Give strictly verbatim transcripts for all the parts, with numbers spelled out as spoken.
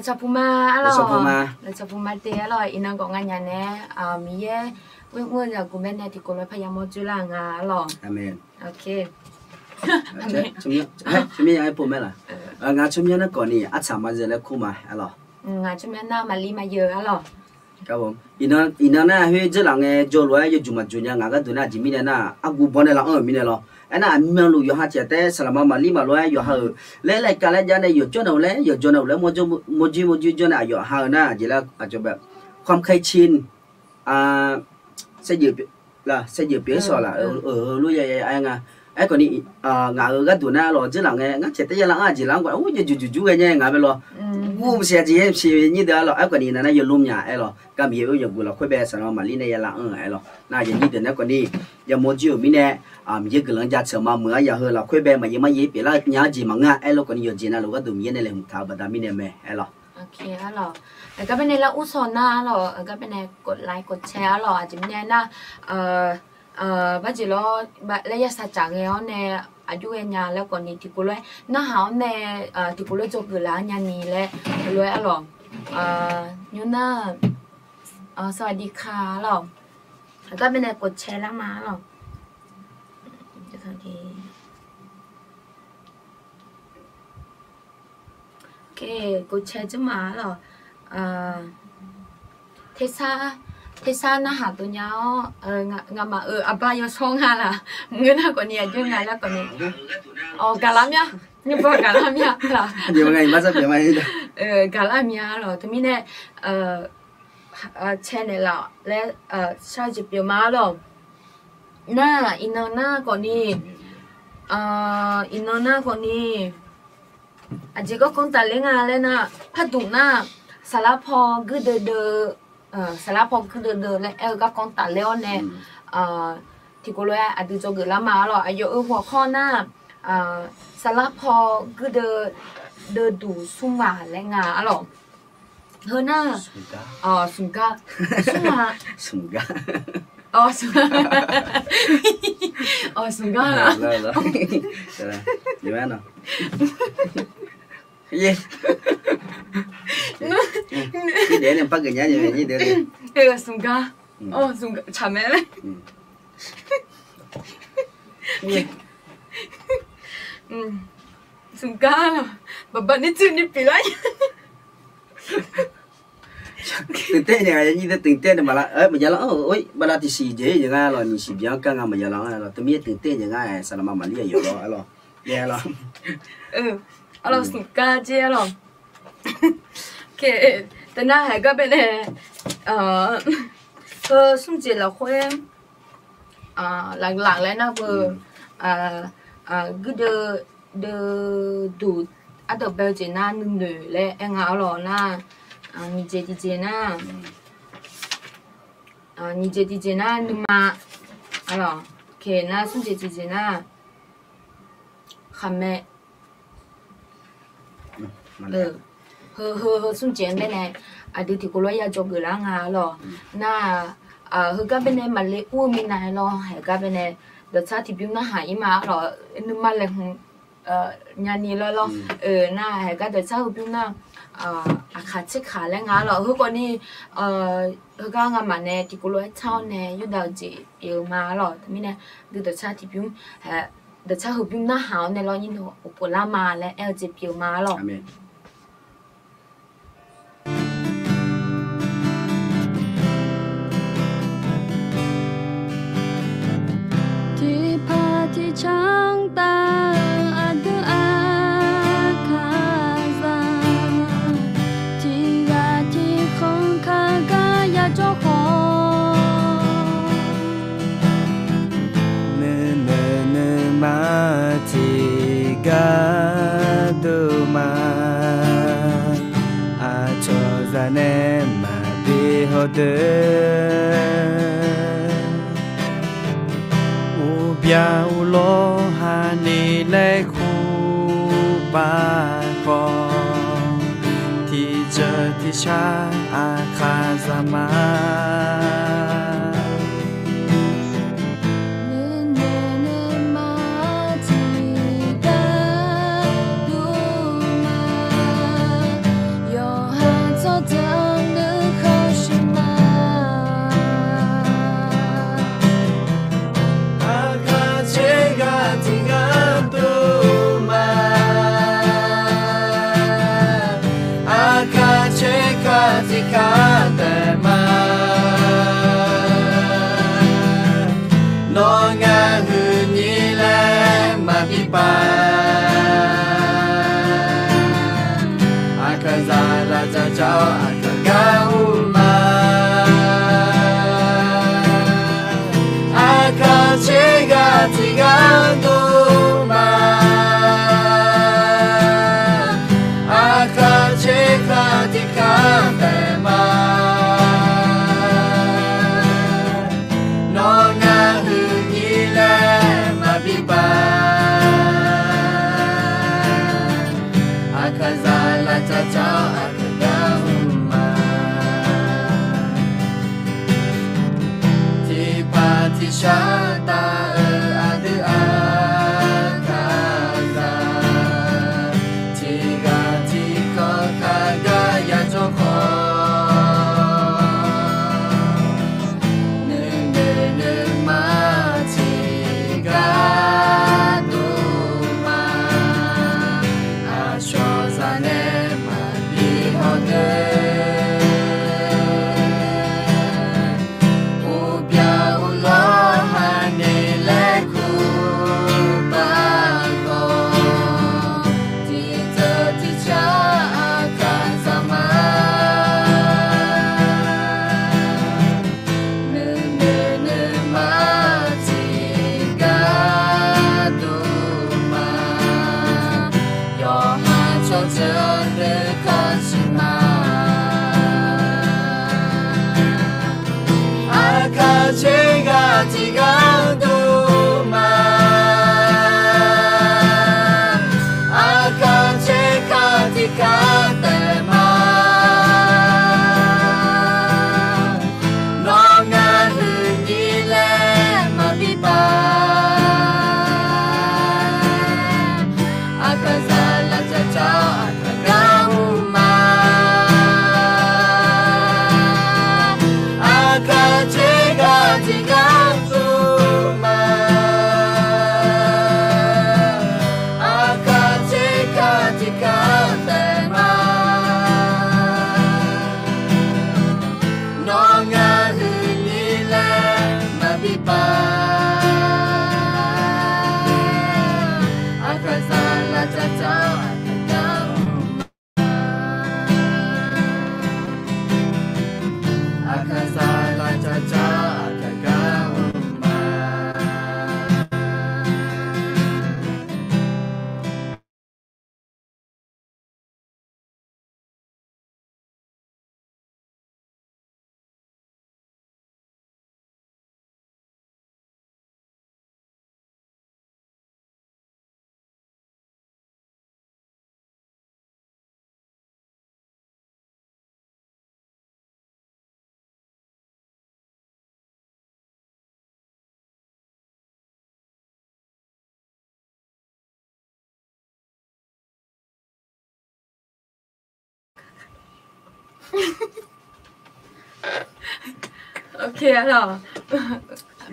Tsawrpuq ma, tsawrpuq ma te arlawq. Iqnan gawq nga nya nae, Miqyaer mr-eu zaqguq baenae tiqkawv lof-aer parya mawr dzoerlar-eu nga arlawq. Ngaq tsawrmyanr nar kawf ni artsaq maqzeu laer kur ma arlawq. Ngaq tsawrmyanr nar maqlir maqyeu arlawq. Iqnan nar khoer dzeurlaf ngae jawr lof-aer yawjuq maqjuq nya ngaq gharduq nar aqjeq mirnae nar argu baw nae laf anr-euq mirnae lawr. Aernar aqmyanluf yawqha tiq ghaq taef-aer saqlaq ma maqlir maqlof-aer yawqha-euq laer laeqkar laer jar nae yawqjawr naeq-eu laer yawqjawr naeq-eu laer mawrjir mawrjir jawr nae aqyawf ha-eu nar aqjeq laer aqcawq bae ความเคยชิน saerjeuf pyeuf-ir sawq laf-eu lof ya ya aer nga. Aerkhawf ni ngaq-euq gharduq nar lawq dzeurlaf ngae ngar tiq ghaq taef-aer yalar anr aqjeq lar-anr gawq ur yawjuq juq jur ghae nya ngaq bae lawq. Ur maqsiq aqjeq yaer maqsiq nyir deuq-a lawq. Aerkhawf ni iqnan nar yawlmr nya aer lawq. Gar Miqyaer oe yawqguq lafkhoer bae saqlaq ma maqlir nae yalar anr-eu aer lawq. Nar aqyuif nyir deuq nar khawf ni yamawr jir-euq mirnae Miqyaer guiqlanq jaceuq ma meuq-ar yaq heu lafkhoer bae maqyaer maryaer pyeuflar nya-ar jeq maqngeur-a aer lawq. Khawf ni yawqjeq navluf gharduq Miqyaer nae laeqhmq taq-eu baqda mirnae mae aer lawq. Gar baenae lar ur sawq nar lawq, gar baenae กดไลค์ กดแชร์ arlawq. Aqjeq mirnae nar barjeq lawr laer ya saqcaf ngae-awr nae aqjox ghae nya laer khawf ni tiqkawv lof-aer narhaq-awr nae tiqkawv lof-aer dzawgeuf laf-anr nyani laer lof-aer arlawq. Nymr nar สวัสดีค่ะ arlawq. Gar baenae กดแชร์ lar ma arlawq. กดแชร์ dzmr ma arlawq. Tersar, tersar narhaq dov nya-awr, ngamaf-euq aqbar yawshawr nga laq. Ngeur nar khawf ni aqjox nga laer khawf ni. Awq, gaqlar mya. Nymrba gaqlar mya laq. Gaqlar mya lawq. Teumirnae แชร์ naeqlaf laer shar-eu jeq pyeuf ma arlawq. Nar iqnan nar khawf ni, iqnan nar khawf ni aqjeq garkawv tafler nga laer nar, pardmq nar, saflar paw guirdeuv deuv, saflar paw guirdeuv deuv laer aer-eu garkawv tafler-awr nae tiqkawv lof-aer aqdui dzawgeuf lar ma arlawq. Aqyawf-euq หัวข้อ nar, saflar paw guirdeuv deuvduq smrmaq laer nga arlawq. Heu nar, smqgar, smqgar, smqgar, smqgar laq. Smqgar, tsaq mae laer. Smqgar laq, baqbaq nir tsuini pyeuflar nya. Teuqter nae aqnyir deuq teuqter nae maqlar, maqya lar-anr-eu oe bala tiqsiq jeq-ir jeq nga lawq, nyiq siq byan-anr kar nga maqya lar-anr lawq, teumirnae teuqter jeq nga-aer saqlaq ma maqlir aqyawf lawr arlawq. Arlawq smqgar jer arlawq. Teunar haeq gar baenae, heu smr jeq lafkhoer laf laf laer nar beu, guirdeuv deuvduq ardawq bae-eu jeq nar nuinoeq laer aer nga arlawq nar, nyiq jeq tiq jeq nar, nyiq jeq tiq jeq nar nuima, arlawq, nar smr jeq tiq jeq nar khaqmae. Heu, heu smr jeq-anr baenae aqdui tiqkawv lof-aer ya dzawgeuf lar nga arlawq. Nar, heugar baenae maqle ur-eu minav-aer lawr, haeq gar baenae dawqtsar tiqbymr narhaq-ir ma arlawq. Nuima laeqhmq nyani lawr lawr. Nar haeq gar dawqtsar heubymr nar, aqkaq tserkaq laer nga arlawq. Heukhawf ni, heugar ngamaf nae tiqkawv lof-aer tsar-awr nae yurdav-eu jeq pyeuf-eu ma arlawq. Teumirnae dui dawqtsar tiqbymr, dawqtsar heubymr narhaq-awr nae lawr nyir dawq uqpov lar ma laer aer-eu jeq pyeuf-eu ma arlawq. Tiqpaq tiqcanr tav-eu aqdui aqkaqzaq, tiqghaq tiqkhanq kaqgar yajawr khawf, nuinoeq nuima tiqgar dov ma. Aqcawq zaq nae maqbi hawdeuq, uqbyaq uqlawr hani laer kur pav khawf, tiqjeuq tiqshar aqkaqzaq ma. Nuinoeq nuima tiqgar dov ma. Yawqha Bipar, aqkaqzaq laftsaq tsaq-awr aqkaq gar ur ma. Aqkaq tser ghaq tiq ghaq dur ma. Aqkaq tser kaq tiq kaq taef ma. Nawr ngar huiqnyir laer maqbi baq. Aqkaqzaq laftsaq tsaq-awr aqkaq gar ur ma. Tiqpaq tiqshar taf-euq aqdui aqkaqzaq, tiqghaq tiqkawv kaq gar yajawr khawf, nuinoeq nuima tiqgar dur ma. Aqshawq zaq nae maqbi hawdeuq, uqbyaq uqlawr haqnaeq laer kur baq khawf, tiqdzeuq tiqcar aqkaqzaq ma. Nuinoeq nuima tiqgar dur ma. Yawqha tsawrjeuq nuikhanr siq ma. Aqkaq tser ghaq tiq ghaq dur ma. Aqkaq tser kaq tiq kaq taef ma. Nawr ngar huiqnyir laer maqbi baq. Aqkaqzaq laftsaq tsaq-awr aqkaq gar ur ma. Aqkaq tser ghaq tiq ghaq dur ma. Aqkaq tser kaq tiq kaq taef ma. Nawr ngar huiqnyir laer maqbi baq. Aqkaqzaq laftsaq tsaq-awr aqkaq gar ur ma. Aqkaqzaq laftsaq tsaq-awr aqkaq gar ur ma.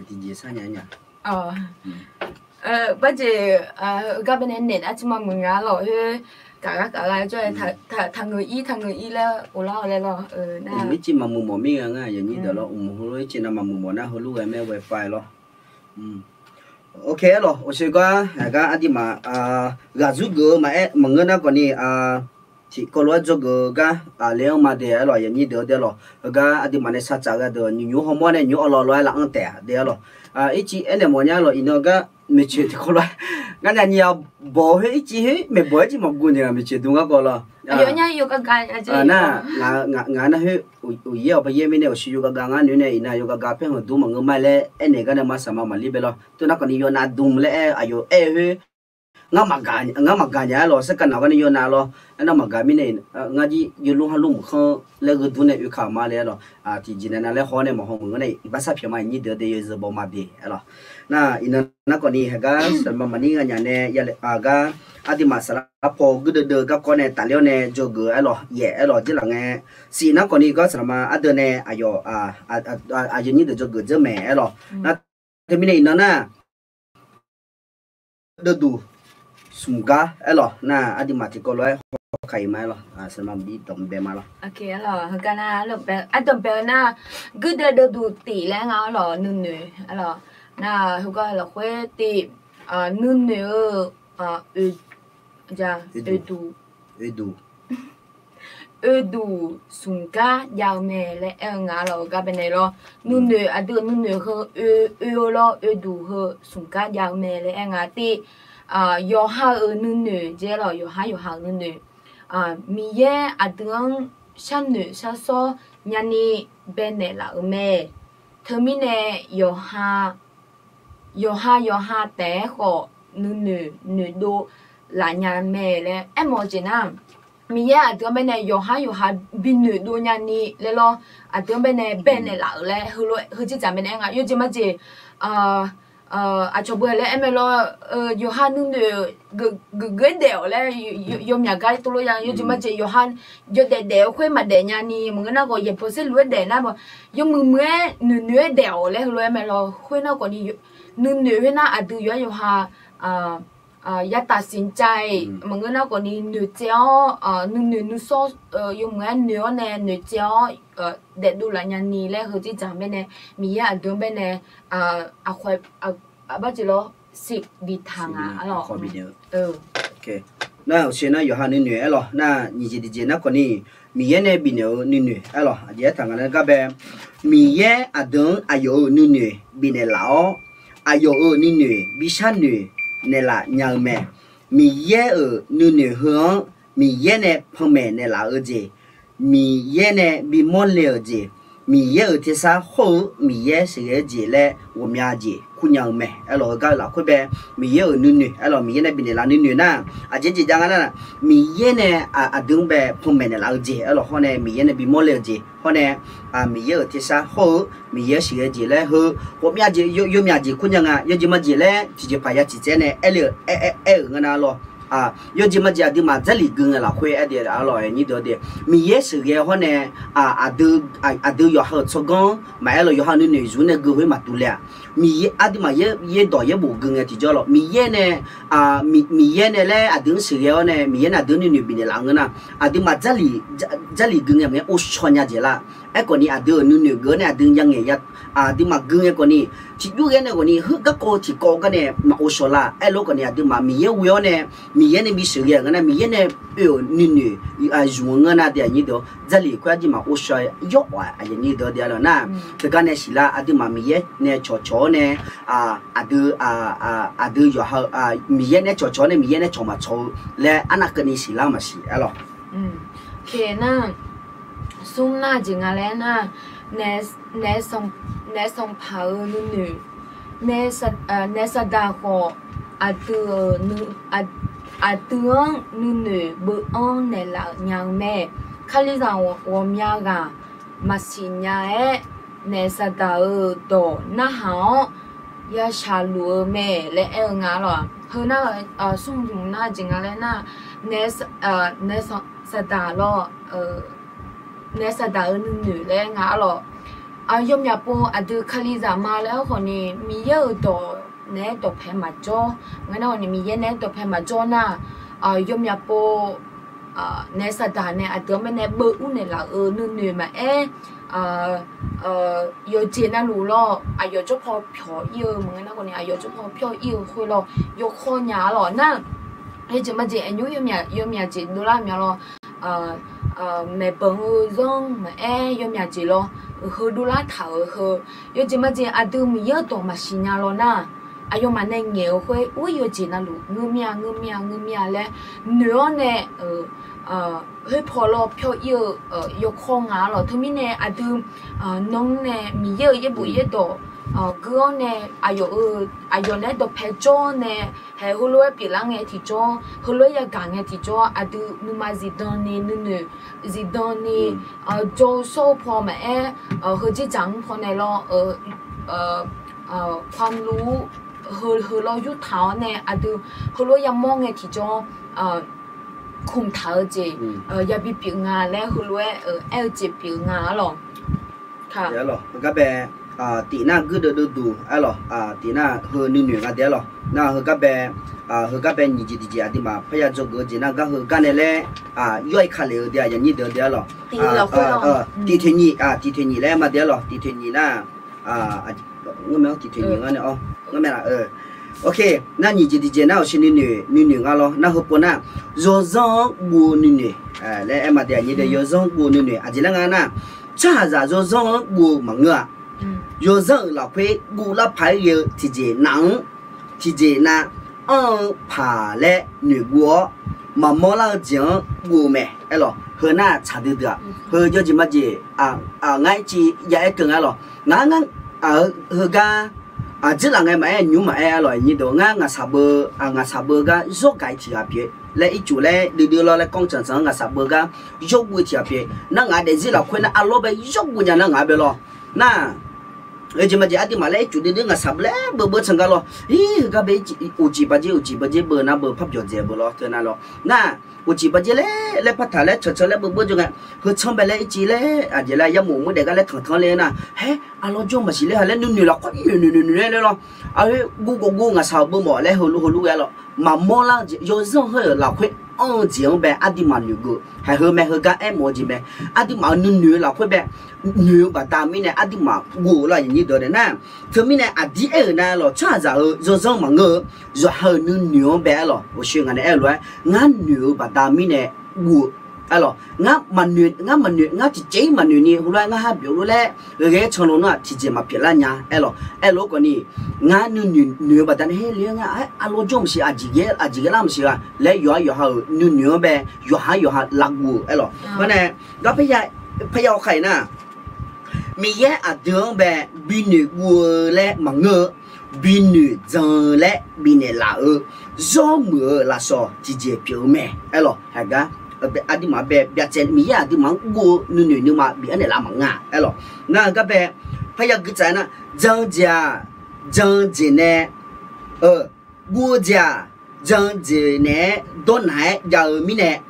Tiqjeq sharnya nya. Barjeq, heugar baenae naeq nar tiq maqmuiq nga lawq. Khoer gaq gar gaq gar jawr-aer, taqngeuq ir taqngeuq ir laer ghoflar-awq laer lawq. Ircif maqmuiq mawf mir nga ngar yanyir deuq lawr. Uqmq heulof ircif nav maqmuiq mawf nar heulof ghae mae wifi lawr. Ok, aerlawq, uqshoe gar aqgar aqduimaf ghaq dzurgeuf-eu maqaer maqngeur nar khawfni, tiqkawv lof-aer dzawgeuf-eu gar le-anr ma de aerlawq, yanyir deuq-eu de aerlawq. Heugar aqduimaf nae shartsaf ghae deuq nymq nymr hawmawr nae nymq-mr awvlawv lof-aer laf-anr taef de aerlawq. Ircif aernaeq mawf nya aerlawq, iqnan gar maeqtsoeq tiqkawv lof-aer ngar nya nyi-a bawq khoer ircif khoer maeqbawq-aer jir maqguv naeq-aq maeqtsoeq dm ngar khawf lawr. Nar, ngaq nar khoer uqyaer-awq payaer mirnae uqshoe yawgav gav ngar noeq nae iqnan yawgav gav paer hmq dm maqngeur ma laer aernaeq gar nae ma saqma maqlir bae lawr. Tov nar khawfni yawnav dm laer aer-eu aqyawf aer-eu khoer ngar maqgaq nya aerlawq, sarkanav gar nae yawnav lawr. Aernar maqgaq mirnae ngar jir yawlmr harlmr mqkhanr laer gheudm nae oekaq ma le aerlawq. Tiqjeq nae nav laer haw-awr nae maqhaw meuq-anr nae iqbax sar pyaeq ma, yanyir deuq-eu de yawzeu baw ma de aerlawq. Nar iqnan nar khawfni haqgar saqlaqma maqnir nga nya nae, aqgar aqduimaf saqlaq paw guirdeuv deuv garkawv nae tafler-awr nae dzawgeuf aerlawq, yaef aerlawq, jirlaf ngae. Siq nar khawfni gar saqlaqma ardeuv nae aqyawf aqyuif nyir deuq dzawgeuf dzeur mae aerlawq. Nar teumirnae iqnan nar deuv duq smq gar aerlawq. Nar aqduimaf tiqkawv lof-aer hawkaq-iq ma aerlawq. Saqlaqma maqdir dawq mq bae ma lawr. Aqdawq bae-eu nar guirdeuv deuv duq tif laer nga aerlawq, nuinoeq aerlawq. Nar heugar lafkhoer tif Nuinoeq-eu oe, oeduq, oeduq smq gar jav-eu mae laer aer-eu nga lawq. Gar baenae lawr, nuinoeq aqdui-euq nuinoeq heu oe, oe-eu lawr, oeduq heu smq gar jav-eu mae laer aer nga tiv. Yawqha-euq nuinoeq jeq lawq, yawqhar yawqha-euq nuinoeq, Miqyaer aqdui-anr sharnoeq sharsawr nyani baenaeq laf-euq mae. Teumirnae yawqha yawqha yawqha taef-aer khawf nuinoeq noeqdov laf nya mae laer aermawf-eu jeq nar, Miqyaer aqdui-anr baenae yawqhar yawqha bi noeqdov nyani laer lawr, aqdui-anr baenae baenaeq laf-euq laer heulof-aer heujeq dzaq baenae aer nga. Yawjeq majeq aqcawq beu laer aer mae lawr, yawqha nuinoeq geuf geuf-aer daef-awq laer yawmyaq gar tov lof ya. Yawjeq majeq yawqha yawdaef daef-eu khoer maqdaef nyani maqngeur nar khawf, yaeqbawq saerluf-aer daef nar, yawmuiq muiq-aer noeqnoeq-aer daef-awq laer heulof-aer mae lawr. Khoernar khawfni nuinoeq khoernar aqdui yawqha yawqha yataf siqcav-iq maqngeur nar khawfni noeqtsaev-awr nuinoeq nuisawr yawmuiq-aer noeq-awr nae noeqtsaev-awr daefdov laf nyani laer heujeq dzaq baenae, Miqyaer aqdui-anr baenae aqkhoe, aqbar jeq lawr, siqdiqtaq nga. Nar uqshe nar yawqha nuinoeq aer lawq nar nyiq jeq tiqjeq nar khawfni, Miqyaer nae bifnaeq-eu nuinoeq aer lawq, aqjeq aertaq nga laer gar bae, Miqyaer aqdui-anr aqyawf-euq nuinoeq bifnaeq laf-awr, aqyawf-euq nuinoeq bi sharnoeq naeqlaf nya-eu mae. Miqyaer-euq nuinoeq heu-anr Miqyaer nae panmaeq naeqlaf-eu jeq, Miqyaer nae bimawr le-euq jeq, Miqyaer-euq tersar hawr-eu Miqyaer sheuqghae-eu jeq laer ghawqmya jeq kurnya-eu mae. Aerlawq heugar-eu lafkhoer bae, Miqyaer-euq nuinoeq aerlawq, Miqyaer nae bifnaeq laf nuinoeq nar, aqjeq jeq ja nga nar, Miqyaer nae aqdui-anr bae panmaeq naeqlaf-eu jeq aerlawq hawr nae, Miqyaer nae bimawr le-euq jeq hawr nae, Miqyaer-euq tersar hawr-eu Miqyaer sheuqghae jeq laer heu ghawqmya jeq yawmya jeq kurnya nga. Yawjeq majeq laer tiqjeqpaq ya ciqcaev nae aer-eu, aer-euq nga nar lawr. Yawjeq majeq aqduimaf Jarlif gui ngae lafkhoer aer de lawq, nyir deuq de, Miqyaer sheuqghae hawr nae aqdui yawqha-euq tsawrganr maqaer lawq, yawqha nuinoeq zmq nae gui khoer maqtuv le-aq. Miqyaer aqduimaf yaerdawq yaerbof gui ngae tiqjawr lawq, Miqyaer nae Miqyaer nae laer aqdui-anr sheuqghae-awr nae, Miqyaer nae aqdui-anr nuinoeq bifnaeq laf-eu ngeur nar, aqduimaf Jarlif gui ngae maqngae ghovshaw nya jeq lar. Aerkhawfni aqdui-euq nuinoeq geuf-awr nae aqdui ya ngaeq ya, aqduimaf gui ngae khawfni, tiqjur ghae nae khawfni, heu garkawv tiqkawv gar nae maqghovshaw lar. Aerlof khawfni aqduimaf Miqyaer ghoe-awr nae, Miqyaer nae bisheuqghae-euq ngeur nar, Miqyaer nae oe-euq nuinoeq zmq-eu ngeur nar de, aqnyir deuq-awr, Jarlif khoer aqduimaf ghovshaw yawr-awq, aqnyir deuq-awr de arlawq nar, teugar nae siqlar, aqduimaf Miqyaer nae cawqcawq-awr nae, aqdui, aqdui yawqha-eu, Miqyaer nae cawqcawq-awr nae Miqyaer nae cawq maqcawq-eu laer arnav keuvni siqlar maqsiq arlawq. Nar, smr nar jeq nga laer nar, naef sanqpaq-eu nuinoeq, naef saqdaq khawf, aqdui-euq, aqdui-anr nuinoeq beu-anr naeqlaf nya-eu mae. Kalizaq ghawqmya ghaq maqsiq nya-aer, naef saqdaq-euq dawq narhaq-awr ya shaqluf-eu mae laer aer-eu nga lawq. Heu nar, smr hmq nar jeq nga laer nar, naef saqdaq lawr, naef saqdaq-euq nuinoeq laer nga arlawq. Yawmyaq pov aqdui Kalizaq ma laer aerkhawfni, Miqyaer-euq dawq naeq-aer dawqpae maqjawr, ngar nar khawfni Miqyaer naeq-aer dawqpae maqjawr nar, yawmyaq pov naef saqdaq nae aqdui-anr baenae beu ur naeqlaf-euq nuinoeq maqaer, yawqjeq navluf lawr, aqyawf jawrpaw pyawq ir-eu maqngeur nar khawfni, aqyawf jawrpaw pyawq ir-eu khoer lawr, yawkawr nya arlawq nar, yawjeq majeq aqnymr yawmyaq jeq dovlar mya lawr, maeqbanq-eu zanr maqaer yawmyaq jeq lawr, heu dovlar taq-euq heu, yawjeq majeq aqdui Miqyaer-euq dawq maqsiq nya lawr nar, aqyawfmaf nae ngaeq-eu khoer ur yawqjeq navluf ngeur mir-a ngeur mir-a ngeur mir-a laer noeq-awr nae, khoerpaw lawr pyawq ir-eu yawkawr nga arlawq. Teumirnae aqdui nanr nae Miqyaer-euq yaerbof yaerdawq geur-awr nae, aqyawf-eu, aqyawf naeq-aer dawqpae jawr-awr nae, haeq heulof-aer pyeuflar ngae tiqjawr, heulof-aer yagaq ngae tiqjawr, aqdui nuima zifdan ni nuinoeq zifdan ni, jawr-eu shawr-eu paw maqaer, heu dzerdzaq-anr pawnae lawr, ความรู้ heu heu lawr yurtaq-awr nae aqdui heulof-aer yamawr ngae tiqjawr, khmqtaq-eu jeq yabi pyeuf nga laer heulof-aer aer-eu jeq pyeuf nga arlawq. Heugar bae, tif nar guirdeuv deuv duq arlawq, tif nar heu nuinoeq nga de arlawq nar heugar bae, heugar bae nyiq jeq tiqjeq aqduimaf parya dzawgeuf-eu jeq nar gar heugar nae laer, yawr-aer ka lef-eu de aqyuif aqnyir deuq-eu de arlawq. Tif toeq nyiq, tif toeq nyiq laer ma de arlawq, tif toeq nyiq nar, ngeur mae-awr tif toeq nyiq ngar nae-awr, ngeur mae laf-eu Ok, nar nyiq jeq tiqjeq nar-awq, shir nuinoeq nuinoeq nga lawr. Nar heupov nar, yawzanr-anr guv-eu nuinoeq laer aer ma de, aqnyir de, yawzanr-anr guv-eu nuinoeq aqjeq laer nga nar, tsawrhaqzaq yawzanr-anr guv-eu maqngeur-a. Yawzanr-euq lafkhoer guvlar paq-aer ghae-eu tiqjeq nav-anr, tiqjeq nav anr-eu paq laer noeqguv-awr, maqmawr lar-eu jeq-anr guv-eu mae. Aerlawq, heu nar tsaq duidui-aq, heu jawrjeq majeq, ngar ircif ya aer keuv nga aerlawq. Ngar ngar, heugar, aqjeq laf ngae maqaer, nymr maqaer aerlawq, aqnyir deuq, ngar ngaqshaq beu, ngaqshaq beu gar zawr gaq-ir tiq ghaq pyeuf laer ircuf laer duidui lawr laer kanr tsanq tsanq-anr ngaqshaq beu gar zawr guv-ir tiq ghaq pyeuf. Nar ngaq daefzir lafkhoer nar arlawr bae zawr guv nya nar ngaq-anr bae lawr. Nar, heujeq majeq aqduimaf laer ircuf duidui ngaqshaq beu laer beu beu tsanq gar lawr. Ir, heugar bae uqcif baqjer uqcif baqjer beu nar beu par byawq dzaeq beu lawr teu nar lawr. Nar, uqcif baqjer laer laer partaq laer tsanq tsanq laer beu beu jawr ngae, heu tsanr bae laer ircif laer aqjeq laer yarmof muir daef gar laer tanqtanq ler nar, haer, arlawr jawr maqsiq ler ha laer nuinoeq lafkhoer noeq noeq noeq noeq laer lawr. Aqghoe guv gawq guv ngaqshaq-euq beu mawf laer heulof heulof ghae lawr. Maqmawr lar-eu jeq, yawzanr heu-euq lafkhoer anr-eu jeq-anr bae aqduimaf noeqgeuf. Haeq heu mae, heugar aermawf-eu jeq mae. Aqduimaf-euq nuinoeq-eu lafkhoer bae noeq-eu baqda mirnae aqduimaf guv-eu lawr, aqnyir deuq daef nar. Teumirnae aqdir aer-euq nar lawq, tsawrhaqzaq-euq yawzanr maqngeur-eu, yawqha-euq nuinoeq-anr bae aerlawq, oqshoe ngaq nae aer-eu lof-aer, ngar noeq-eu baqda mirnae guv-eu aerlawq. Ngar maqnoeq, ngar maqnoeq, ngar tiqjeq-ir maqnoeq ni heulof-aer ngar ha byawq lof laer ghae ghae-aer canluf nar-aq tiqjeq maqpyeuf lar nya aerlawq. Aerlof-aer khawf ni, ngar nuinoeq noeq-eu baqda nae, her le-aer ngar arlawr jawr maqsiq, aqjeq ghae lar maqsiq-a laer yawqha yawqha-euq nuinoeq-anr bae yawqha yawqha lavguv-eu aerlawq. Hawr nae, gar parya hawkhav-iq nar, Miqyaer aqdui-anr bae binoeq guv-eu laer maqngeur-eu, binoeq jan-eu laer bifnaeq laf-eu, zawr muiq-eu lafsawq tiqjeq pyeuf-eu mae aerlawq. Haeqgar, aqduimaf bae byacaevni Miqyaer aqduimaf-anr guv-eu nuinoeq nuima bif-anr naeqlaf maqnga aerlawq. Nar-eu gar bae, parya gui tsaf-aer nar, jan-eu jeq-aq, jan-eu jeq nae, guv-eu jeq-aq, jan-eu jeq naeq-aer dawrnaq-aer jav-eu mirnae,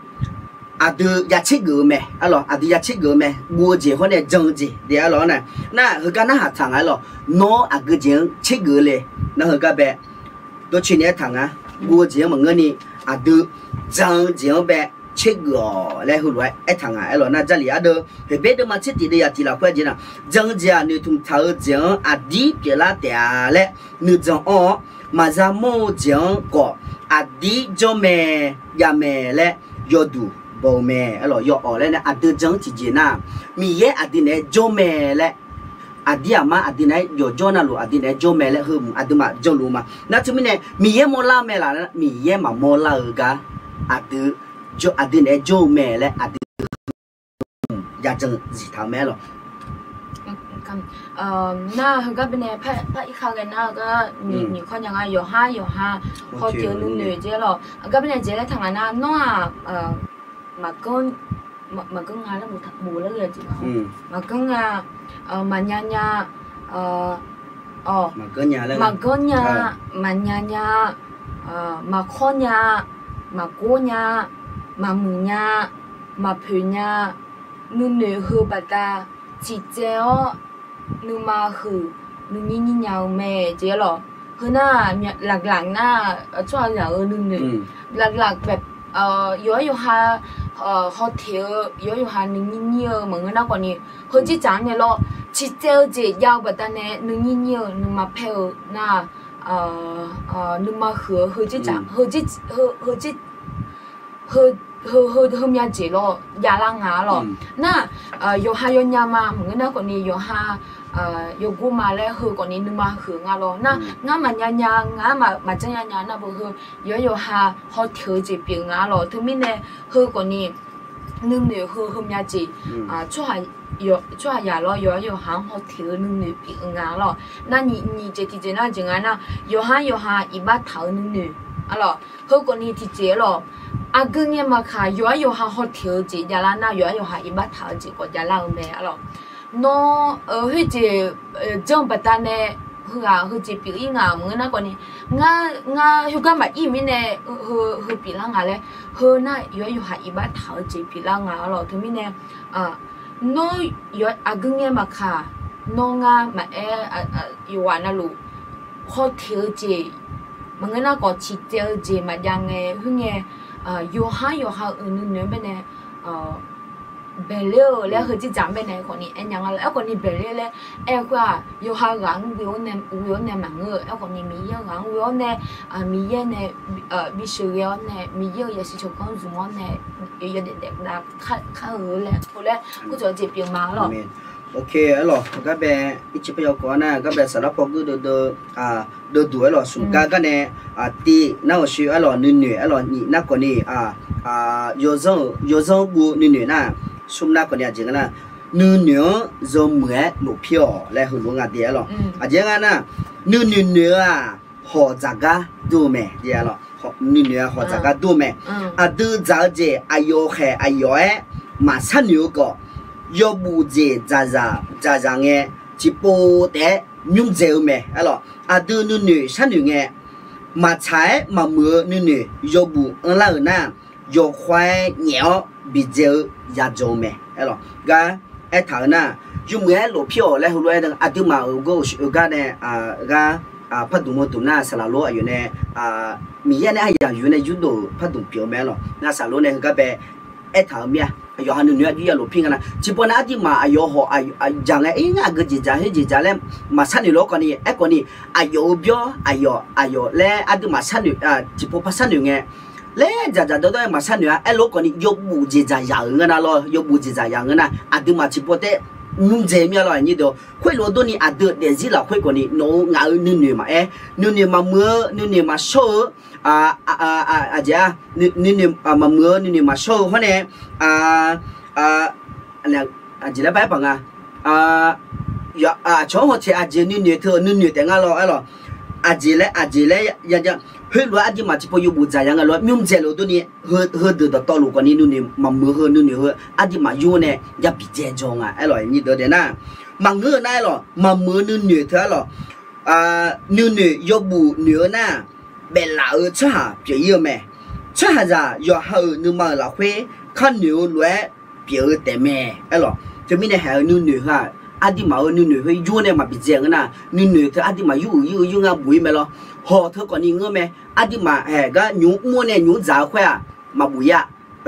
aqdui ya tsergeuf-eu mae aerlawq. Aqdui ya tsergeuf-eu mae, guv-eu jeq hawr nae jan-eu jeq de aerlawq-awr nae, nar heugar narhaq taq nga aerlawq. Nawr aqgeu jeq-anr tsergeuf-eu le, nar heugar bae dawrcoeni aertaq nga. Guv-eu jeq-anr maqngeurni, aqdui jan-eu jeq-anr bae tsergeuf-awq laer heulof-aer aertaq nga aerlawq. Nar Jarlif ardeuv Heqbyaer deuvma tser tiq deuv yaf tiq lafkhoer aer jeq nar, jan-eu jeq-aq noeqtmq taq-eu jeq-anr aqdir pyeuflar taef-a laer nuijan anr-awr, maqya mawr-eu jeq-anr khawf aqdir jawr mae, jav mae laer yawduq baw-eu mae aerlawq. Yawawq laer nae aqdui jan-anr tiqjeq nar, Miqyaer aqdui naeq-aer jawr mae laer, aqdir aqmar aqdui naeq-aer yawqjawr navluf aqdui naeq-aer jawr mae laer heu aqduimaf janluf-eu ma. Nar teumirnae Miqyaer mawrlar-eu mae laf nar, Miqyaer maqmawr lar-eu gar aqdui, aqdui naeq-aer jawr-eu mae laer aqdui yajan ziqtaq-eu mae aerlawq. Nar heugar bae nae par irkhav ghae nar-eu gar nyiq kawr nya nga, yawqhar yawqha hawteq-eu nuinoeq jeq aerlawq. Gar bae nae jeq laer taq nga nar, nawr-aq, maqganr, maqganr nga laer boftaq bof laer ghae jeq nga. Maqganr nga, maqnya nya, maqganr nya, maqnya nya, maqkawr nya, maqgor nya, maqmuiq nya, maqpoeq nya, nuinoeq heu baqda tiqtsaev-awr nuima huiq nuinyir nyir nya-eu mae jeq aerlawq. Heu nar laqlaq nar, tsawrhaqzaq-euq nuinoeq laqlaq, yawqhar yawqha hawteq-eu, yawqhar yawqha nuinyir nyir-eu maqngeur nar khawf ni, heu jirtsaq-anr nae lawr, tiqtsaev-eu jeq jav-eu baqda nae nuinyir nyir-eu nuima paer-eu nar, nuima huiq-eu heu jirtsaq, heu, heumya jeq lawr javlar nga aerlawq. Nar, yawqha yawnya ma maqngeur nar khawf ni, yawqha yawgor ma laer heu khawf ni nuima huiq nga lawr. Nar ngar maqnya nya, ngar maqjanr nya nya nar beu heu yawqhar yawqha hawteq-eu jeq pyeuf nga aerlawq. Teumirnae heu khawf ni nuinoeq heu heumya jeq, tsawrhaqzaq lawr yawqhar yawqha-anr hawteq-eu nuinoeq pyeuf nga aerlawq. Nar nyiq jeq tiqjeq nar jeq nga nar, yawqhar yawqha iqbax taq-eu nuinoeq aerlawq. Heu khawf ni tiqjeq aerlawq. Aqgeu ngae maqkaq, yawqhar yawqha hawteq-eu jeq javlar nar, yawqhar yawqha iqbax taq-eu jeq khawf javlar-eu mae aerlawq. Nawr, khoerjeq janr-eu baqda nae heughaq heujeq pyeuf-ir nga maqngeur nar khawf ni, ngar, ngar khoergar maqir mirnae heu pyeuflar nga laer, heu nar yawqhar yawqha iqbax taq-eu jeq pyeuflar nga aerlawq. Teumirnae nawr aqgeu ngae maqkaq, nawr ngar maqaer, yawqghaq navluf hawteq-eu jeq maqngeur nar khawf, tiqtsaev-eu jeq maqjav ngae khoerngae, yawqhar yawqha-euq nuinoeq-anr baenae baeqler-eu laer heudzirdzaq-anr baenae khawfni aernya nga lor. Aerkhawfni baeqler laer aer-eu khoer-aq, yawqha ghaq-anr ghoe-awr nae, ghoe-awr nae maqngeur-eu. Aerkhawfni Miqyaer-euq ghaq-anr ghoe-awr nae, Miqyaer nae bisheuq ghae-awr nae, Miqyaer-euq yasiq cawqganr zmq-awr nae, yawdaef daef dav kar-eu laer, laer kurcawq jeq pyeuf ma lor. Aerlawq, heugar bae, ircif par yawkawv-anr nar, heugar bae saflar paw guirdeuv deuv, deuvduq aerlawq, smq gar gar nae, tiv nar-awq shoe aerlawq, nuinoeq aerlawq, nyif nar khawfni, yawzanr-eu, yawzanr guv nuinoeq nar, smq nar khawfni aqjeq nga nar, nuinoeq-anr yawmuiq-aer lofpir-awq laer heulof-aer nga de aerlawq. Aqjeq nga nar, nuinoeq noeq-eu-aq, hawq dzaqgar dur-eu mae. Nuinoeq-aq hawq dzaqgar dur-eu mae. Aqdui dzaq-eu jeq aqyawf khaeq aqyawf-aer maqsharnoeq-eu khawf, yawbuf jeq dzaqzaq dzaqzaq ngae, tiqpov taef-aer nymr dzae-eu mae aerlawq. Aqdui nuinoeq sharnoeq ngae, maqtsaq-aer maqmuiq-eu nuinoeq yawbuf anrlar-euq nar, yawkhav-aer nyaef-awr bidzae-eu yadzawq-eu mae aerlawq. Gar aertaq-eu nar, yawmuiq-aer lofpir-awq laer heulof-aer aqduimaf-euq gor-euq gar nae, gar pardmq mawdmq nar saqlaq lor aqyawf nae, Miqyaer nae aryamq yur nae yurdov-euq pardmq pyeuf-eu mae aerlawq. Nar saqlaq lor nae heugar bae aertaq-eu mir-a. Aqyawf ha nuinoeq aqjox ya lofpir nga nar, tiqpov nar aqduimaf aqyawf hawq, aqjaq ngae ir ngar aqgeu jeqjaq her jeqjaq laer maqsharnoeq lof-aer khawfni, aerkhawfni, aqyawf-euq byawr aqyawf aqyawf laer aqduimaf sharnoeq, tiqpov par sharnoeq ngae, laer dzaqdzaq dawrdawr-aer maqsharnoeq-a. Aerlof-aer khawfni yawbuf jeqdzaq yaq-euq nga nar lor, yawbuf jeqdzaq yaq-eu nga nar aqduimaf tiqpov taef nymr dzae mir-a lor. Aqnyir deuq khoerlof-aer durni aqdui-euq daefzir lafkhoer khawfni nawq-eu ngaq-euq nuinoeq maqaer, nuinoeq maqmuiq-eu, nuinoeq maqshawr-eu, aqjeq-a, nuinoeq maqmuiq-eu, nuinoeq maqshawr-eu hawr nae, aqjeq laer bar aer paq nga. Aqcawq-anr hawtaeq aqjeq nuinoeq teu-euq nuinoeq taef nga lor aerlawq. Aqjeq laer aqjeq laer ya, heulof-aer aqduimaf tiqpov yawbuf dzaq yaq nga lof-aer nymr dzae lof-aer durni, heudeuq dawqtawvluf khawfni nuinoeq maqmuiq heu nuinoeq heu aqduimaf yur nae ya bidzae dzaw nga aerlawq. Aqnyir deuq daef nar, maqngeur-eu nar aerlawq, maqmuiq-eu nuinoeq teu aerlawq, nuinoeq yawbuf noeq-eu nar, baeflaf-eu tsawrhaq pyeuf ir-eu mae. Tsawrhaqzaq yawqha-euq nuima-euq lafkhoer kar noeq-eu lof-aer pyeuf-eu taef mae aerlawq. Teumirnae haeq-eu nuinoeq heu-aq, aqduimaf-euq nuinoeq khoer yur nae maqbi dzae ngeur nar, nuinoeq teu aqduimaf yur uiq yur-eu yur ngar buf ir mae lor. Hawq teu khawfni ngeur mae. Aqduimaf haeq gar nymq mr-awr nae nymq dzaq-eu khoer-aq, maqbuf ir-a,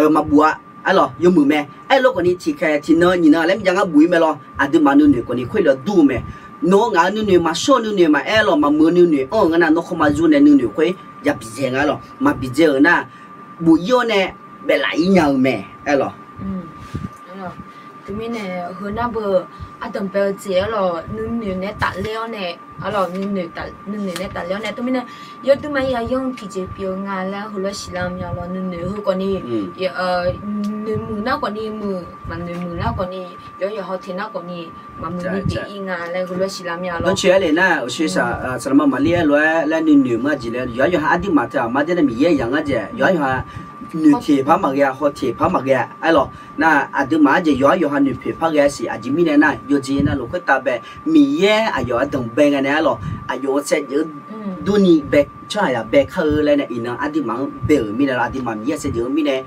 maqbuf-a, aerlawq yawmuiq mae. Aerlof khawfni tiqkhaeq tiqnan nyiq nan laer mrjav ngar buf ir mae lor. Aqduimaf nuinoeq khawfni khoerlof-aer dur-eu mae. Nawq-eu ngaq-eu nuinoeq maqshawr-eu nuinoeq maqaer aerlawq, maqmuiq-eu nuinoeq anr-eu ngeur nar nawr khawr ma yur nae nuinoeq khoer ya bi dzae nga aerlawq. Maqbi dzae-euq nar, buf ir-awr nae baeflaf ir nya-eu mae aerlawq. Teumirnae heu nar beu ardanqbae-eu jeq aerlawq, nuinoeq naeq-aer tafler-awr nae, aerlawq, nuinoeq naeq-aer tafler-awr nae teumirnae yawduq ma yayanr tiqjeq pyeuf-eu nga laer heulof-aer siqlar mya lawr. Nuinoeq heu khawfni noeqmuiq nar khawfni muiq, maqnoeqmuiq nar khawfni, yawqha yawqha teq nar khawfni maqmuiq ni pyeuf ir nga laer heulof-aer siqlar mya lawr. Dawrcoeq-aer le nar, uqshoe saq, saqlaqma maqlir aerlof-aer laer nuinoeq maqjeq laer yawqha yawqha aqduimaf teu-aq maqjav nar Miqyaer yaq ngar jeq yawqha yawqha noeqteq par maqghae-a, hawteq par maqghae-a aerlawq. Nar aqduimaf-anr jeq yawqha yawqha noeqpoeq par ghae-a siq. Aqjeq mirnae nar yawqjeq nar lafkhoer tavbae Miqyaer aqyawf-anr danqbae ngae nae aerlawq, aqyawf-euq saevdzeuf-anr durni bae tsawrhaq yaq bae kar-eu laer nae iqnan aqduimaf-anr bae-euq mirnae lawr, aqduimaf Miqyaer saevdzeuf-eu mirnae,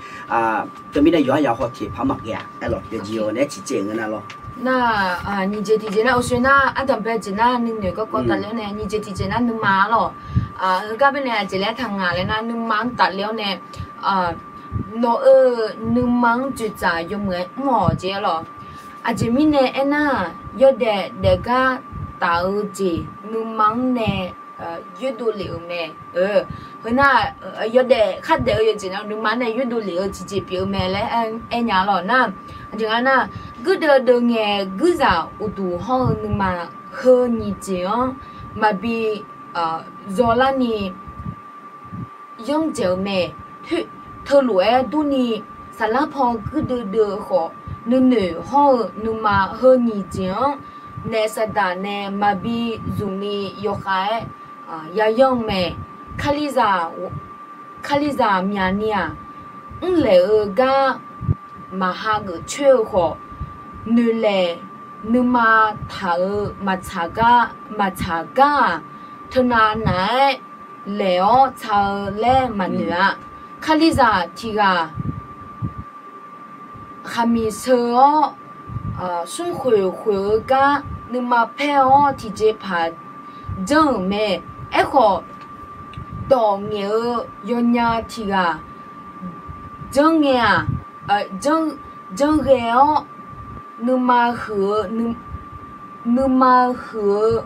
teumirnae yawqha yawqha hawteq par maqghae-a aerlawq. Yawqjeq-awq naeq-aer ciqcaev-euq nga nar lawr. Nar nyiq jeq tiqjeq nar uqshoe nar ardanqbae jeq nar nuinoeq garkawv tafler-awr nae nyiq jeq tiqjeq nar nuima aerlawq. Heugar bae nae aqjeq laer taq ngaq laer nar nuima-anr tafler-awr nae nawq-euq nuima-anr dzoeqdzaq yawmuiq-aer mr-awq jeq aerlawq. Aqjeq mirnae aernar, yawdaef daefgar taf-eu jeq nuima-anr nae yurdov lef-euq mae. Heu nar, yawdaef khardaef-eu yawjeq nar nuima-anr nae yurdov lef-eu tiqjeq pyeuf-eu mae laer aer nya lawq nar. Aqjeq nga nar, guirdeuv deuv ngae guirzaq uqduq hawr-eu nuima heu nyiq jeq-anr maqbi zawlarni yanr dzaeq-eu mae. Teulof-aer durni, saflar paw guirdeuv deuv-eu khawf, nuinoeq hawr-eu nuima heu nyiq jeq-anr naef saqdaq nae maqbi zmqni yawkhav-aer yayanr-eu mae. Kalizaq, kalizaq myaqni-aq, mrlaeq-eu gar maqha geuf coer-eu khawf, noeqlaeq nuima taq-eu maqtsaq gar, maqtsaq gar-aq, teunav nav-aer laeq-awr tsa-eu laer maqnoeq-a. Kalizaq tiq ghaq khaqmiq sheu-awr, smrkhoeq khoeq-eu gar nuima paer-awr tiqjeqpaq janr-euq mae. Aerkhawf, dawq ngaeq-eu yawnya tiq ghaq janr ngae-aq, janr janrghae-awr, nuima huiq-eu, nuima huiq-eu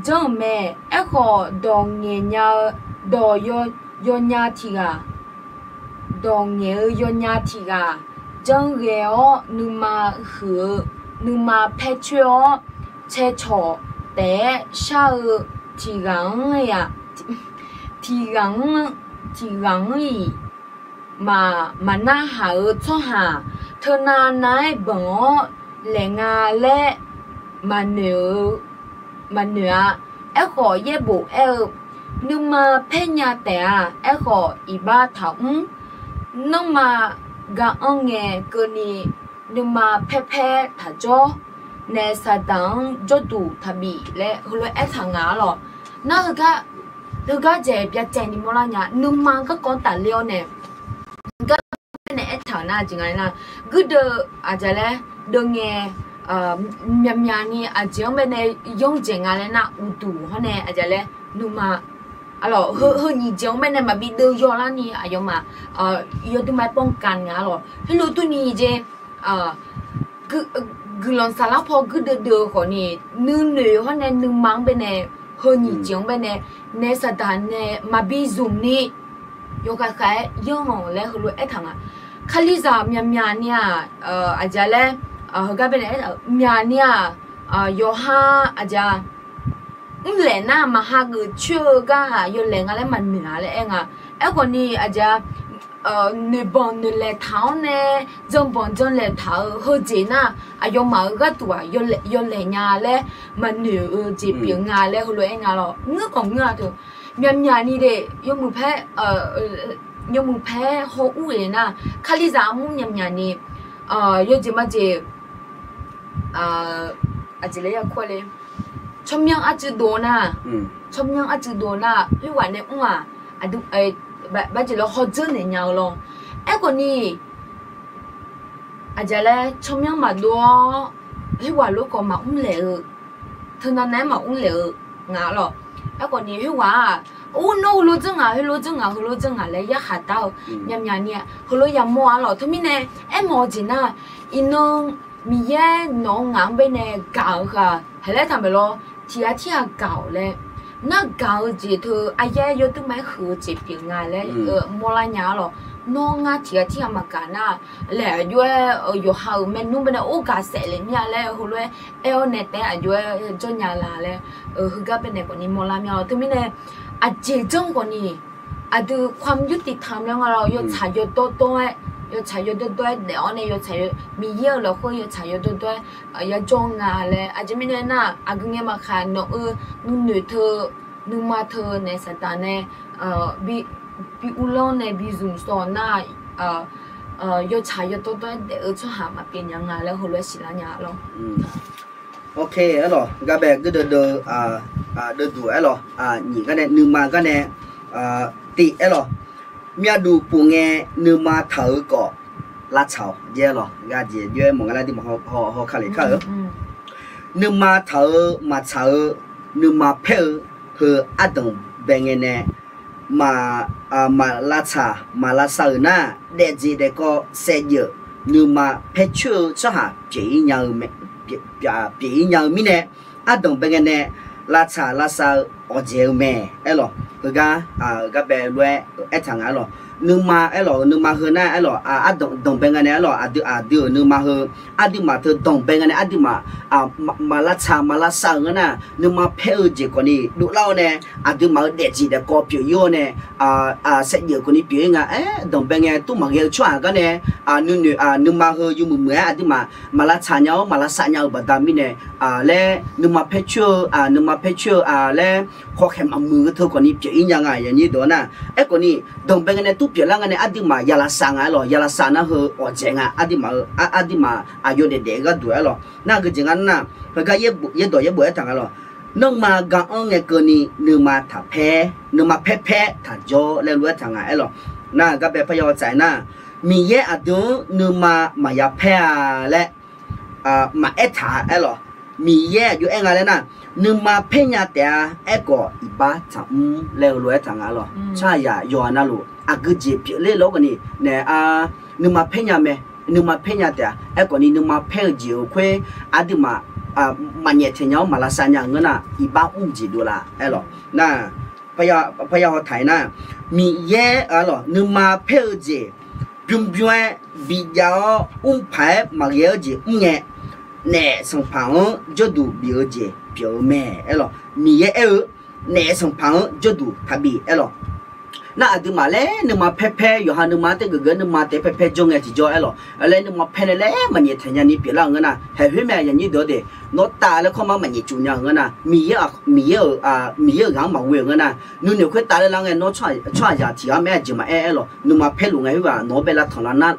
janr-euq mae. Aerkhawf, dawq ngaeq nya-eu, dawq yawnya tiq ghaq, dawq ngaeq-eu yawnya tiq ghaq janrghae-awr, nuima huiq-eu, nuima paer coer-awr, cae cawq taef-aer shar-eu tiq ghaq-anr, tiq ghaq-anr, tiq ghaq-anr-iq maq, maqnar haq-eu tsawrhaq teunav nav-aer banq-awr laeq nga laer maqnoeq-eu, maqnoeq-a. Aerkhawf, yaerbof aer-eu, nuima paer nya taef-a. Aerkhawf, iqbax taqmr. Nanrma ga anr ngae keuvni, nuima paer paer taqjawr nae, Saqdaq-anr jawrduq taqbif laer heulof-aer aertaq nga-a lawq. Nar heugar, heugar jeq byacaevni mawrlar nya, nuima garkawv tafler-awr nae, gar nae aertaq-euq nar jeq nga laer nar, guirdeuv aqjeq laer deuvngae, myaqmyaq ni aqjeq-anr baenae yanr jeq nga laer nar, uqduq hawr nae aqjeq laer nuima, arlawq, heu nyiq jeq-anr baenae maqbi deuv yawlarni aqyawfmaf yawdui ma-aer pawrkaq nga-a lawq. Heulof durni jeq guiqlanq saflar paw guirdeuv deuv-eu khawfni, nuinoeq hawr nae nuima-anr baenae, heu nyiq jeq-anr baenae, nae Saqdaq nae maqbi zmq ni yawkhav khav-aer yanr-awq laer heulof-aer aertaq nga. Kalizaq myaqmyaq ni-aq, aqjeq laer, heugar baenae aer, myaq ni-aq, yawqha aqjeq mrlaeq nar maqha geuf coer-eu gar-aq yawlaeq nga laer maqnoeq-a laer aer nga. Aerkhawfni aqjeq noeqbanq noeqlaeq taq-awr nae, janbanq janlaeq taq-eu heujeq nar, aqyawfmaf-euq gharduq-aq yawlaeq nya laer maqnoeq-eu jeq pyeuf nga laer heulof-aer nga lawq. Ngeur khawf ngeur-a teu, myaqmyaq ni de, yawmuiq paer, yawmuiq paer haw ur-eq nar, Kalizaq armur myaqmyaq ni, yawjeq majeq, aqjeq laer ya kur-a le, tsawrmyanr arcuiv dov nar, tsawrmyanr arcuiv dov nar khoerghaq nae mr-aq, aqdui, barjeq lawr hawdzeur naeq nya-eu lawr. Aerkhawfni aqjeq laer tsawrmyanr maqdov-awr, khoerghaq lof khawf maqmr laeq-eu, teunav nav-aer maqmr laeq-eu nga lawq. Aerkhawfni khoerghaq-aq, or, nawr heulof dzeur ngaq, heulof dzeur ngaq, heulof dzeur ngaq laer yarkhaq dar-eu myaqmyaq ni-a heulof yamawr-a lawq. Teumirnae aermawf-eu jeq nar, iqnan Miqyaer nawq-anr ngaq-anr baenae gaq-eu ghaq haeq laer taqmaeq lawr. Tiq ghaq tirghaq gaq-awq laer, ngar gaq-eu jeq teu aryaer yawdui ma-aer huiq-eu jeq pyeuf nga laer mawrlar nya-a lawq. Nawr ngar tiq ghaq tirghaq maqgaq nar, laeq aqjox-aer yawqha-euq maernmr baenae or gaq saef le mir-a laer heulof-aer aer-awr nae taef-aer aqjox-aer jawr nya la laer, heugar baenae khawfni mawrlar mir-a lawq. Teumirnae aqjeq janr khawfni, aqdui ความยุติธรรม laer nga lawq, yawtsaq yawdawrdawr-aer, yawtsaq yawdawrdawr-aer daef-awr nae yawtsaq, Miqyaer-euq lafkhoer yawtsaq yawdawrdawr-aer yajawr nga laer. Aqjeq mirnae nar, aqgeu ngae maqkhaq nawq-eu nuinoeq teu, nuima teu nae Saqdaq nae bi uvlanr nae bi zmq sawq nar, yawtsaq yawdawrdawr-aer daef-eu tsawrhaq maqpyeuf nya nga laer heulof-aer siqlar nya lawr. Ok, aerlawq, garbae guirdeuv deuv, deuv duq aerlawq, nyiq garnae nuima garnae tiv aerlawq, myavduq puf ngae nuima taq-eu khawf lavtsaq-awq jeq aerlawq, ghaq jeq jox-aer mawf nga nar aqduimaf haw kali kar-eu. Nuima taq-eu maqtsaq-eu, nuima paer-eu heu ardanq bae ngae nae maq, maq lavtsaq maq lavsav-euq nar, daefjeq daefkawv saevdzeuf nuima paer coer-eu tsawrhaq pyeuf-ir nya-eu, pyeuf-ir nya-eu mirnae, ardanq bae ngae nae lavtsaq lavsav-eu awqdzaeq-eu mae aerlawq. Heugar, heugar bae lof-aer aertaq nga aerlawq. Nuima aerlawq, nuima heu nar aerlawq, ardanq danqbae ngae nae aerlawq, aqdui aqdui-euq nuima heu, aqduimaf teu danqbae ngae nae aqduimaf maq lavtsaq maq lavsav-euq ngeur nar, nuima paer-eu jeq khawfni dovlar-awr nae, aqduimaf-euq daefjeq daefkawv pyeuf-ir-awr nae, saevdzeuf khawfni pyeuf-ir nga aer, danqbae ngae tov maqghae-eu tsawrhaq gar nae, nuinoeq nuima heu yawmuiq muiq-aer aqduimaf maq lavtsaq nya-awr maq lavsav nya-eu baqda mirnae laer, nuima paer coer-eu, nuima paer coer-eu laer, hawkhaeq maqmuiq-eu teu khawfni pyeuf-ir nya nga yawnyir deuq-awr nar. Aerkhawfni danqbae ngae nae tov pyeuflar ngae nae aqduimaf ya lavsav nga aerlawq, ya lavsav nar heu awqdzaeq nga aqduimaf-eu, aqduimaf aqyawf daefdaef-eu gharduq aerlawq. Nar aqgeu jeq nga nar, heugar yaerdawq yaerbof aertaq nga lawq. Nanrma ga-anr ngae keuvni nuima taq paer, nuima paer paer taq jawr laer lof-aer taq nga aerlawq. Nar garbae parya tsaf-aer nar, Miqyaer aqdui-anr nuima maqya paer-a laer maqaer taq-a aerlawq. Miqyaer aqjox aer nga laer nar, nuima paer nya taef-a. Aerkhawf iqbax tsaqmr laer heulof-aer taq nga lawq. Tsawrhaqzaq yawqha navluf aqgeu jeq pyeufler lawr khawf ni nae, nuima paer nya mae. Nuima paer nya taef-a. Aerkhawf ni nuima paer-eu jeq-euq khoer aqduimaf maqnyaef taeq nya-awr maq lavsav nya-euq ngeur nar, iqbax mr jeq dovlar aer lawq. Nar, parya haw taq-ir nar, Miqyaer-a lawq, nuima paer-eu jeq bym bym-aer bijav-awr mr paq-aer maqghae-eu jeq mr ngae, naef sanqpaq-anr jawrduq bif-eu jeq pyeuf-eu mae aer lawq. Miqyaer aer-eu, naef sanqpaq-anr jawrduq taqbif aer lawq. Nar aqduimaf laer nuima paer paer, yawqha nuima taef geuf geuf-aer nuima taef paer paer jawr ngae tiqjawr aer lawq. Laer nuima paer nae laer maqnyaef taeq nya ni pyeuflar-euq ngeur nar, haeq khoer mae aqyuif aqnyir deuq-awr de, nawr tav laer kawr ma maqnyaef cuf nya-euq ngeur nar, Miqyaer-euq, Miqyaer-euq ghaq-anr maqghoe-euq ngeur nar, nuinoeq khoertav laer lar ngae nawr tsawrhaqzaq tiq ghaq mae aqjeq maqaer aer lawq. Nuima paer luf ngae khoerghaq nawq-anr bae lavtanq lar nar,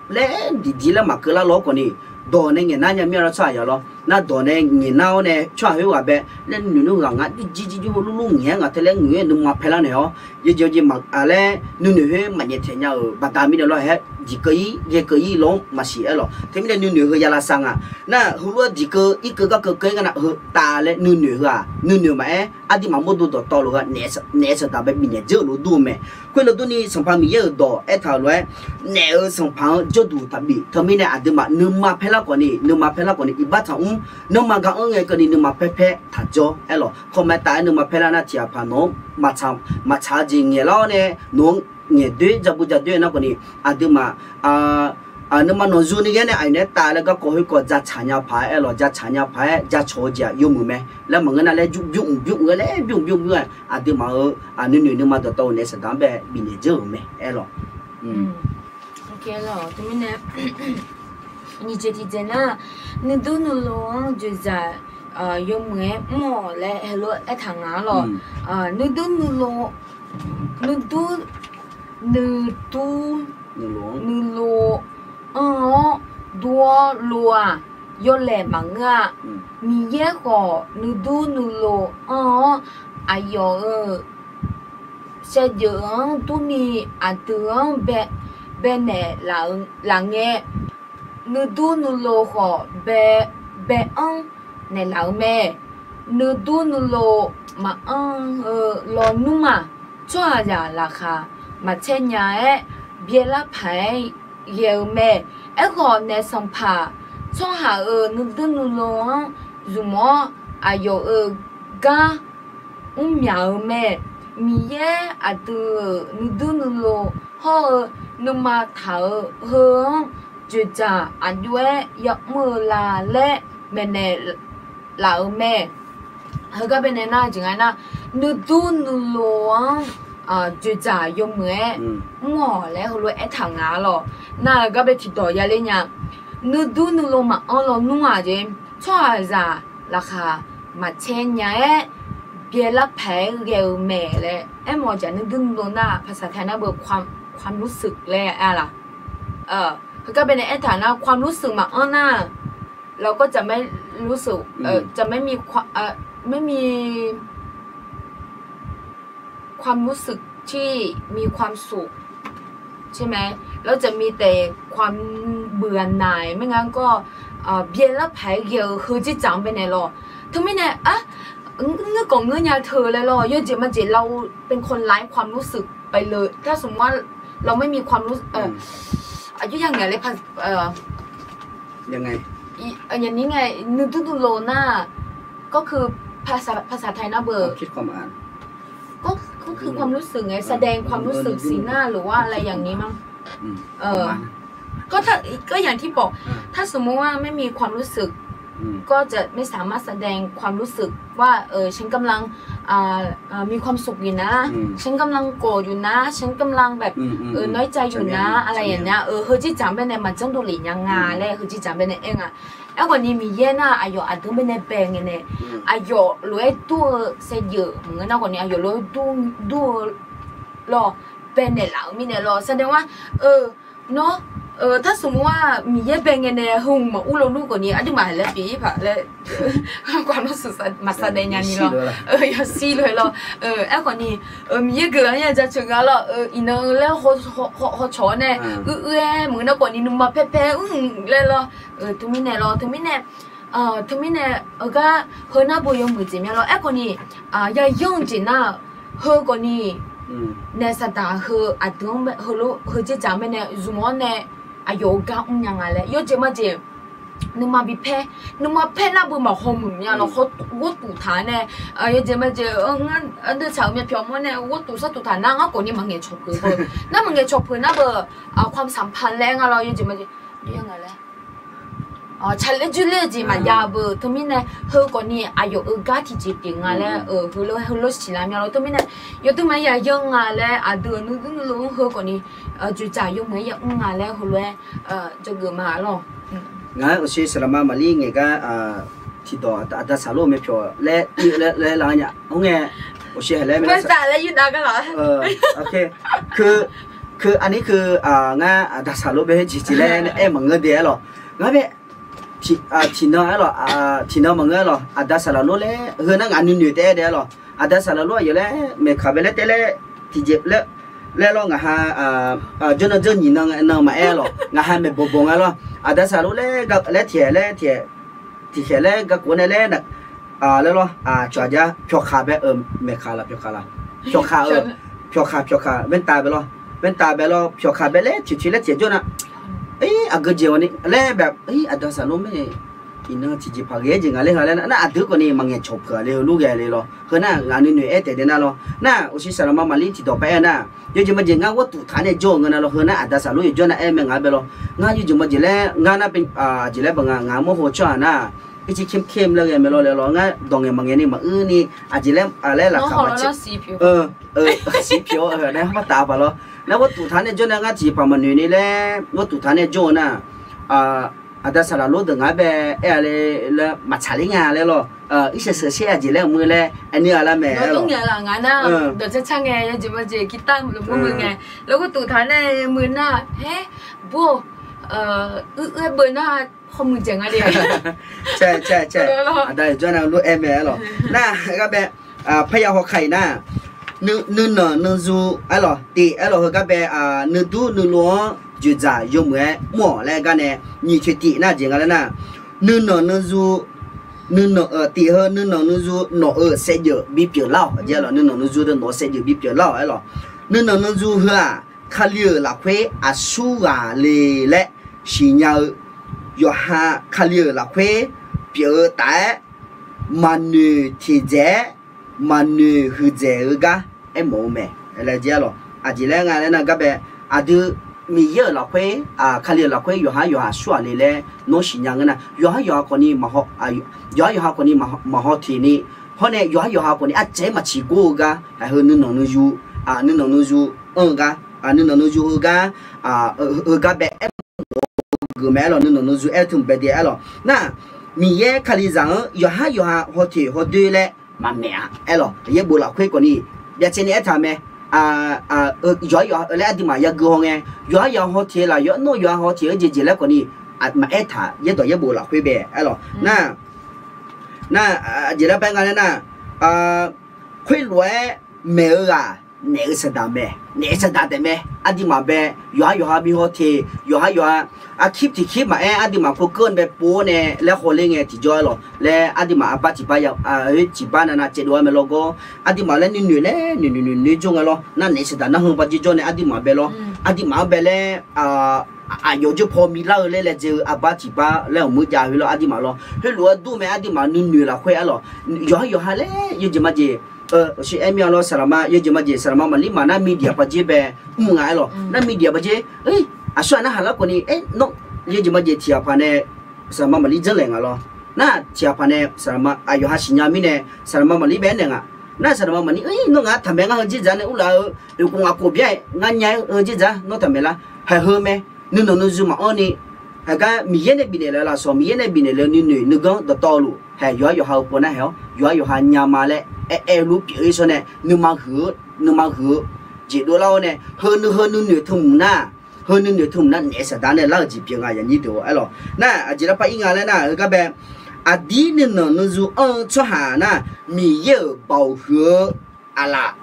laer diqdiq laer maqkeuv lar lawr khawf ni, dawq nae ngaeq nar nya mir-a lawr tsawrhaqzaq lawr. Nar dawq nae ngaeq nar-awr nae tsawrhaq khoerghaq bae laer nuinoeq nuighaq ngar jirjir jirjir hawr lurlur ngaeq-aer ngaq tae laer ngoeq-aer nuima paer lar naeq-awr, yawjeq yawjeq maq-a laer nuinoeq khoer maqnyaef taeq nya-euq baqda mirnae lawr haer diqkeuv-ir ghae keuv-ir lawr-anr maqsiq aer lawq. Teumirnae nuinoeq heu ya lavsav nga. Nar heulof-aer diqkeuv irkeuv garkeuv keuv-aer nga nar heu tav laer nuinoeq heu-aq nuinoeq maqaer aqduimaf mawrdo dawqtawv lof-aer naef saqdaq bae bifnaeq dzeur-euq lof dur-eu mae. Khoerlof durni Sanqpaq Miqyaer-euq dawq aertaq-euq lof-aer, naef-euq sanqpaq-anr jawrduq taqbif. Teumirnae aqduimaf nuima paer lar khawf ni, nuima paer lar khawf ni iqbax tsaqmr, nanrma gar-anr ngae keuvni nuima paer paer taqjawr aer lawq. Kawrma tav-aer nuima paer lar nar tiqghaq paq nawq-anr maqtsaq-eu jeq ngaeq lar-awr nae nawq-anr ngaeq doer ja bu ja doer nar khawf ni, aqduimaf nuima nawqzu ni ghae nae aqyawf naeq-aer tav laer garkawv khoerkawv ja tsaq nya paq-aer aer lawq. Ja tsaq nya paq-aer ja cawq-eu jeq-aq yawmuiq mae laer maqngeur nar laer jur bymr mq bymr-eu laer bymr bymr bymr-aer aqduimaf-euq nuinoeq nuima dawqtawv-euq naef saqdaq-anr bae bifnaeq dzeur-euq mae aer lawq. Teumirnae nyiq jeq tiqjeq nar, nuidur nuilov-anr dzoeqdzaq yawmuiq-aer mr-awq laer heulof-aer aertaq nga-ar lawq. Nuidur nuilov, nuidur, nuidur, nuilov anr-awr dur-awr lov-aq, yawlaeq maqngeur-a. Miqyaer khawf nuidur nuilov anr-awr aqyawf-euq shaevdzeuf-anr durni aqdui-anr bae, baenaeq laf-eu, laf ngae, nuidur nuilov khawf bae, bae-anr naeqlaf-eu mae. Nuidur nuilov maqanr-eu lawnmr-aq, tsawrhaqzaq laqkhaq maqcaer nya-aer byaelar paq-aer ghae-eu mae. Aerkhawf naef sanqpaq tsawrhaq-euq nuidur nuilov-anr zmq-awr aqyawf-euq gar mrmyaq-eu mae. Miqyaer aqdui-euq nuidur nuilov hawr-eu nuima taq-eu heu-anr dzoeqdzaq aqjox-aer yamr-eu la laer maeqnaeq laf-eu mae. Heugar baenae nar jeq nga nar, nuidur nuilov-anr dzoeqdzaq yawmuiq-aer mr-awq laer heulof-aer aertaq nga-ar lawq. Nar-eu gar bae tiqdawq yaler nya. Nuidur nuilov maqanr lawnmr-aq jeq, tsawrhaqzaq laqkhaq maqcaer nya-aer byaelar paq-aer ghae-eu mae laer aermawf-eu jeq nuidur nuilov nar ภาษาไทย nar beu ความรู้สึก laer aer-a laq. Heugar baenae aertaq nar ความรู้สึก maqanr nar เราก็จะไม่รู้สึก จะไม่มีความ ไม่มี ความรู้สึกที่มีความสุข ใช่ไหม แล้วจะมีแต่ความเบื่อหน่าย ไม่งั้นก็ byaelar paq-aer ghae-eu heu dzerdzaq-anr baenae lawq. Teumirnae ar, ngeur khawf ngeur nya teu laer lawq, yawjeq majeq เราเป็นคนไร้ความรู้สึกไปเลย ถ้าสมมติว่าเราไม่มีความรู้ เอ่อ อายุยังไงเลย อย่างนี้ไง nuidur nuilov nar ก็คือ ภาษา ภาษาไทย นะเบอร์ ความคิดความอ่าน ก็ ก็คือความรู้สึกไง แสดงความรู้สึก สีหน้า หรือว่าอะไรอย่างนี้มั้ง ก็ถ้า ก็อย่างที่บอก ถ้าสมมุติว่าไม่มีความรู้สึก ก็จะไม่สามารถแสดงความรู้สึกว่า เออ ฉันกำลัง อ่า อ่า มีความสุขอยู่นะ ฉันกำลังโกรธอยู่นะ ฉันกำลังแบบ เออ น้อยใจอยู่นะ อะไรอย่างเงี้ย เออ heu dzerdzaq-anr baenae maqjanr dovlef nya nga laer heu dzerdzaq-anr baenae aer nga. Aerkhawf ni Miqyaer nar aqyawf aqdui-anr baenae bae ngae nae, aqyawf lof-aer dur-eu saevdzeuf maqngeur nar khawf ni aqyawf lof-aer dur-eu lawr, baenaeq laf-eu mirnae lawr แสดงว่า nawr, ถ้าสมมุติว่า Miqyaer bae ngae nae heu maqur lawnmr khawf ni aqduimaf laer pyeuf-ir paq laer ความรู้สึก maqsav daev nya ni lawr, yawshir lof-aer lawr. Aerkhawf ni Miqyaer guiqlanq-anr ya jaceuq nga lawr, iqnan laer hawcawq-awr nae uir uir-aer maqngeur nar khawf ni nuima paer paer mr laer lawr. Teumirnae lawr, teumirnae Teumirnae, heugar heu nar bo yawmuiq jeq mya lawr. Aerkhawf ni, yayanr-eu jeq nar, heu khawf ni, naef saqdaq heu aqdui-anr, heu dzerdzaq-anr baenae zmq-awr nae, aqyawf-euq gar mrnya nga laer yawjeq majeq nuima bipaer, nuima paer nar beu maqhaw muiq mya lawr. Ghoer tuftaq nae, yawjeq majeq ngar ardeuv tsaq-euq myavpyawq mawr nae ghoer tuft sar tuftaq nar ngar khawf ni maqngaeq cawq peuq-eu, nar maqngaeq cawq peuq nar beu, ความสัมพันธ์ laer nga lawr yawjeq majeq, ฉันเล่นด้วย jeq maqjav-eu beu. Teumirnae heu khawf ni aqyawf-euq gar tiqjeq pyeuf nga laer, heulof heulof siqlar mya lawr. Teumirnae yawdui maqya yanr nga laer aqdui-euq nuidur nuilov-anr heu khawf ni, dzoeqdzaq yawmuiq-aer yamr nga laer heulof-aer dzawgeuf ma lawr. Ngaq-aer awqshe saqlaqma maqlir ngaeq gar tiqdawq aqda saqlor-eu myavpyawq laer, laer lar nya. Khoerngae, awqshe haiq laer, keu, keu aqnir keu, ngar aqda saqlor bae-aer jeq jeq laer aer maqngeur de-aer lawq. Ngar bae tiqnan aer lawq, tiqnan maqngeur-aer lawq. Aqda saqlaq lor laer heu nar ngaq nuinoeq taef-aer de-aer lawq. Aqda saqlaq lor aqyawf laer maeqkaq bae laer taef laer tiqjeq laer, laer lawr ngaqha jawrnan dzeur nyiq nan nan maqaer lawq. Ngaqha maeqbawq bawq nga lawr. Aqda saqlor laer laer tiq laer tiq tiqkhaeq laer garkawv nae laer, laer lawr, cawq aqjar pyawqkaq bae-euq maeqkaq laq pyawqkaq laq, pyawqkaq-eu, pyawqkaq pyawqkaq แว่นตา bae lawr, แว่นตา bae lawr pyawqkaq bae laer tiq tiq laer tiq jawr nar, aqgeujeq-awq ni laer bae, aqda saqlor mae, iqnan tiqjeq paq ghae-aer jeq nga laer ha laer nar, aqdui khawf ni maqngaeq cawq peuq-aq le heulof ghae le lawr. Heu nar ngaq nuinoeq aer taef de nar lawr. Nar awqshe saqlaqma maqlir tiqdawq par aer nar, yawjeq majeq ngar ghoer tuftaq nae jawr-eu nga nar lawr. Heu nar aqda saqlor yawjawr nar aer mae ngaq-anr bae lawr. Ngar yawjeq majeq laer ngar nar, aqjeq laer baq nga ngaq-anr mawrhaw tsawrhaq nar, ircir kamr kamr laer ghae mae lawr laer lawr. Ngar dawq ngaeq maqngaeq ni maquir ni, aqjeq laer, laer laqkhaq maqtser siq pyeuf-awr nae hawr taf paq lawr. Nar ghoer tuftaq nae jawr nae ngar tiqjeq paq maqnoeq ni laer ghoer tuftaq nae jawr-eu nar, aqda saqlaq lor deuq ngaq-anr bae aer-a le laer maqtsaq ler nya laer lawr. Irshaq sheuq shaer-a jeq laer mr laer aerni-a lar mae-aer lawq. Dawq tsar tsar ngae yawjeq majeq guitar maqloq mr meuq ngae, lawr ghoer tuftaq nae meuq nar, haer, bur-awq, uir aer beuv nar hawmuiq dzaeq nga le. Cae cae cae, aqda yawjawr nar lof-aer mae-aer lawq. Nar gar bae, parya hawkaq-iq nar, nuinanq nuizu aer lawq, tif aer lawq. Heugar bae, nuidur nuilov-anr dzoeqdzaq yawmuiq-aer mr-awq laer gar nae nyiq toeq tif nar jeq nga laer nar, nuinanq nuizu, nuinanq-eu tif heu nuinanq nuizu nawq-euq saevdzeuf bipyeuf lar-awq. Aqjeq lawq, nuinanq nuizu deuq nawq-euq saevdzeuf bipyeuf lar-awq aer lawq. Nuinanq nuizu heu-aq, Kali-euq lafkhoer aqsurghaq le laer siqnya-eu, yawqha Kali-euq lafkhoer pyeuf-eu taf-aer maqnoeq teqdzaeq-aer maqnoeq huiqdzaeq-eu gar aermawf-eu mae. Laer jeq-aer lawq. Aqjeq laer nga laer nar gar bae, aqdui Miqyaer-euq lafkhoer, Kali-euq lafkhoer yawqhar yawqha aqsurghaq le laer nawr siqnya ngeur nar, yawqhar yawqha khawf ni, yawqhar yawqha khawf ni maqhaw teq ni, hawr nae yawqhar yawqha khawf ni arcaev-aer maqciq gor-eu gar, heu nuinanq nuizu, nuinanq nuizu anr-eu gar, nuinanq nuizu heu gar, heugar bae aermawf-eu geuf mae-aer lawq. Nuinanq nuizu aer-eu teu mq bae de-aer lawq. Nar, Miqyaer Kalizaq-anr yawqhar yawqha haw teq haw doer laer maqmaeq-a aer lawq. Yaerbof lafkhoer khawf ni byacaevni aertaq mae. Yawqhar yawqha laer aqduimaf yagui haw ngae, yawqhar yawqha haw teq laf, yawqhar nawr yawqha haw teq-eu jeq jeq laer khawf ni maqaer taq. Yaerdawq yaerbof lafkhoer bae aer lawq. Nar, nar, jeq laer bae nga laer nar, khoerlof-aer maeq-eu ghaq naef-eu saqdaq mae, naef-eu saqdaq taef mae. Aqduimaf bae yawqhar yawqha bi haw teq, yawqhar yawqha arkir tiqkir maqaer, aqduimaf kov keuv-anr bae pov-awr nae laer hawler ngae tiqjawr-aer lawq. Laer aqduimaf arbar tiqbar ya, oer tiqbar navnav caevdov-aer mae lawgawr, aqduimaf laer nuinoeq laer noeq noeq noeq noeq jawr nga lawr. Nar naef saqdaq narhaq bajir jawr nae aqduimaf bae lawr. Aqduimaf-anr bae laer aqyawf jawr paw milar-eu laer laejae-eu arbar tiqbar laer awq meuq jav-eu lawr aqduimaf lawr. Heulof-aer dur mae aqduimaf nuinoeq lafkhoer aer lawq. Yawqhar yawqha laer yawjeq majeq, awqshe aer mir-a lawr, saqlaqma yawjeq majeq saqlaqma maqlir maq nar media bajir bae mr nga aer lawq. Nar media bajir, aqsur-aq narhaq lar khawf ni, nawr yawjeq majeq tiq ghaq paq nae saqlaqma maqlir janrlaeq nga lawr. Nar tiq ghaq paq nae saqlaqma aqyawf ha siqnya mirnae saqlaqma maqlir bae aernaeq nga. Nar saqlaqma maqlir, nawr ngaq-anr taqmaeq ngar heu dzerdzaq nae urlaf-eu oeqkhof ngaq khof byaer-aer ngar nya-aer heu dzerdzaq nawr taqmaeq lar. Haeq heu mae, nuinanq nuizu maqanr ni, heugar Miqyaer nae bifnaeq le-eu lafsawq, Miqyaer nae bifnaeq le-eu nuinoeq nuiganr dawqtawvluf haeq yawqhar yawqha-eu pov nar haeq-awr yawqhar yawqha nyama laer aer aer luf pyeuf-ir sawr nae nuima huiq-eu, nuima huiq-eu jeq dovlar-awr nae heu nuinoeq teu mq nar, heu nuinoeq teu mq nar naef saqdaq nae lar-eu jeq pyeuf nga yaqnyir deuq-or aer lawq. Nar aqjeq lar par ir nga laer nar heugar bae, aqdir nuinanq nuizu anr-eu tsawrhaq nar Miqyaer-euq baoq huiq-eu aqlaf,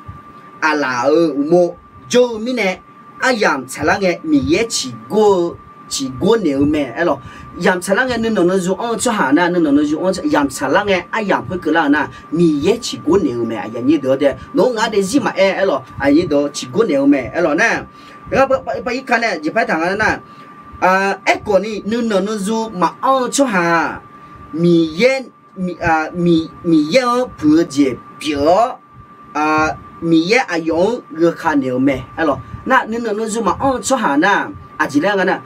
aqlaf-euq uqmov jawr-eu mirnae aryamq tsaqlar ngae Miqyaer ciqgor-eu ciqgor naeq-eu mae aerlawq. Yamq tsaqlar ngae nuinanq nuiyu anr-eu tsawrhaq nar, nuinanq nuiyu anr yamq tsaqlar ngae aryamq khoerkeuv lar-eu nar, Miqyaer ciqgor naeq-eu mae. Aqyuif aqnyir deuq-awr tae nawq-anr ngaq-anr daefzir maqaer aerlawq. Aqyuif aqnyir deuq ciqgor naeq-eu mae aerlawq nar, pa irka nae jeqpaer taq nga nar, aerkhawf ni nuinanq nuiyu maqanr-eu tsawrhaq-aq, Miqyaer Miqyaer-anr puiq-eu jeq pyeuf-awr, Miqyaer aqyawf-anr gheuka naeq-eu mae aerlawq. Nar nuinanq nuiyu maqanr-eu tsawrhaq nar, aqjeq laer nga nar,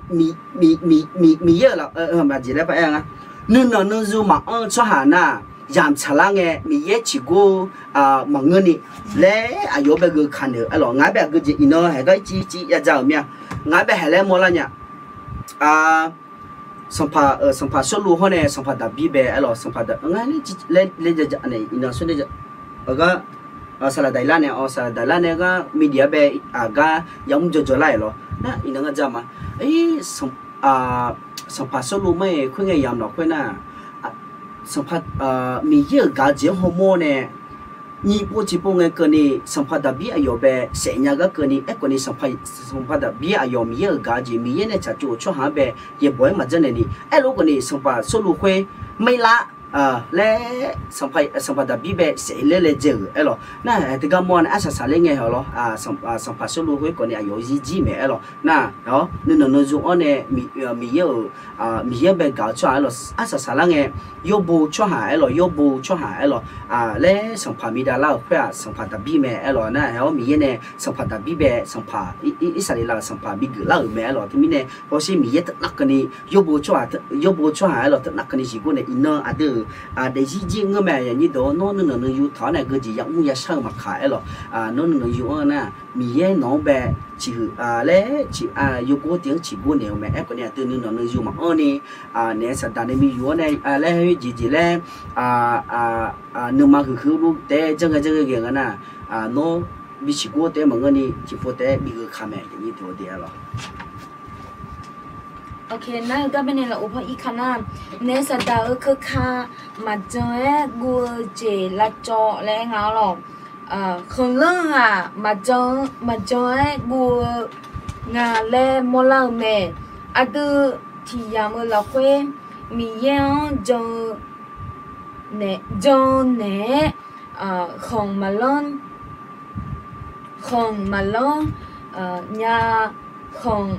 Miqyaer-euq aqjeq laer paraer nga. Nuinanq nuiyu maqanr-eu tsawrhaq nar, yamq tsaqlar ngae Miqyaer ciqgor maqngeurni laer aqyawf-anr bae gheuka naeq-eu aerlawq. Ngaq-anr bae aqgeu jeq iqnan haeq gar ircif ircif yaja-euq mir-a. Ngaq-anr bae haeq laer mawrlar nya. Sanqpaq, Sanqpaq Sawrluv hawr nae Sanqpaq Daqbir bae aerlawq. Sanqpaq Daq ngar laer, laer, iqnan sawr nae gar, saqlaq Daqlar nae, saqlaq Daqlar nae gar Miqyaer-anr bae aqgar yamr jawrjawr lar-aer lawq. Nar iqnan ngar ja ma. Sanqpaq Sawrluv mar-aer khoerngae yamq lafkhoer nar, Sanqpaq, Miqyaer-euq gaq-eu jeq-anr hawmawr nae, nyiq pov tiqpov ngae keuvni Sanqpaq Daqbir aqyawf bae saef nya gar keuvni, aerkhawf ni Sanqpaq Daqbir aqyawf Miqyaer-euq gaq-eu jeq Miqyaer nae tsaqtsov-euq tsawrhaq-anr bae yaeqbawq-aer maqjanr naeq ni, aerlof khawf ni Sanqpaq Sawrluv khoer maerlar laer Sanqpaq Daqbir bae saef ler laejae-euq aerlawq. Nar teugar mawr nae arsaq saqler ngae haw lawr. Sanqpaq Sawrluv khoer khawf ni aqyawf-euq zirjir mae aerlawq. Nar nuinanq nuiyu anr nae Miqyaer-euq, Miqyaer-anr bae gaq-eu tsawrhaq aerlawq, arsaq saqlar ngae, yawbo tsawrhaq aerlawq, yawbo tsawrhaq aerlawq laer sanqpaq miqdav lar-euq khoer-aq, Sanqpaq Daqbir mae aerlawq. Nar-awr Miqyaer nae Sanqpaq Daqbir bae sanqpaq, Irsaqleqlav-euq sanqpaq bigeuf lar-euq mae aerlawq. Teumirnae hawsher Miqyaer teunav keuvni yawbo tsawrhaq, yawbo tsawrhaq aerlawq teunav keuvni siqgor nae iqnan aqdui-euq daefzir jir ngeur mae. Aqyuif aqnyir deuq-awr, nawr nuinanq nuiyu taq-awr nae geujeq yamr yashar-eu maqkaq aerlawq. Nawr nuinanq nuiyu anr nar, Miqyaer nawq-anr bae ciqhuiq laer ciq yawgor tiq-anr ciqgor naeq-eu mae. Aerkhawf ni aqdui nuinanq nuiyu maqanr ni, naef saqdaq nae miyu-awr nae laer jeqjeq laer nuima huiqhuiq-eu lof taef-aer janr ghae janr ghae ghae nga nar, nawr bi ciqgor taef-aer maqngeur ni tiqpov taef-aer bi gheu ka mae. Aqyuif aqnyir deuq-awr de aerlawq. Nar-eu gar baenae laf-eu paw irka nar, naef saqdaq-euq keuka maqjan-aer guv-eu jeq lavcawv laer aer nga-awr lawq. Khanqlanr-eu-aq maqjan-aer guv-eu nga laer mawrlar-eu mae. Aqdui tiq yamq-eu lafkhoer Miqyaer-anr jan-eu nae, jan-eu naeq-aer, khanq maqlanr, khanq maqlanr nya, khanq,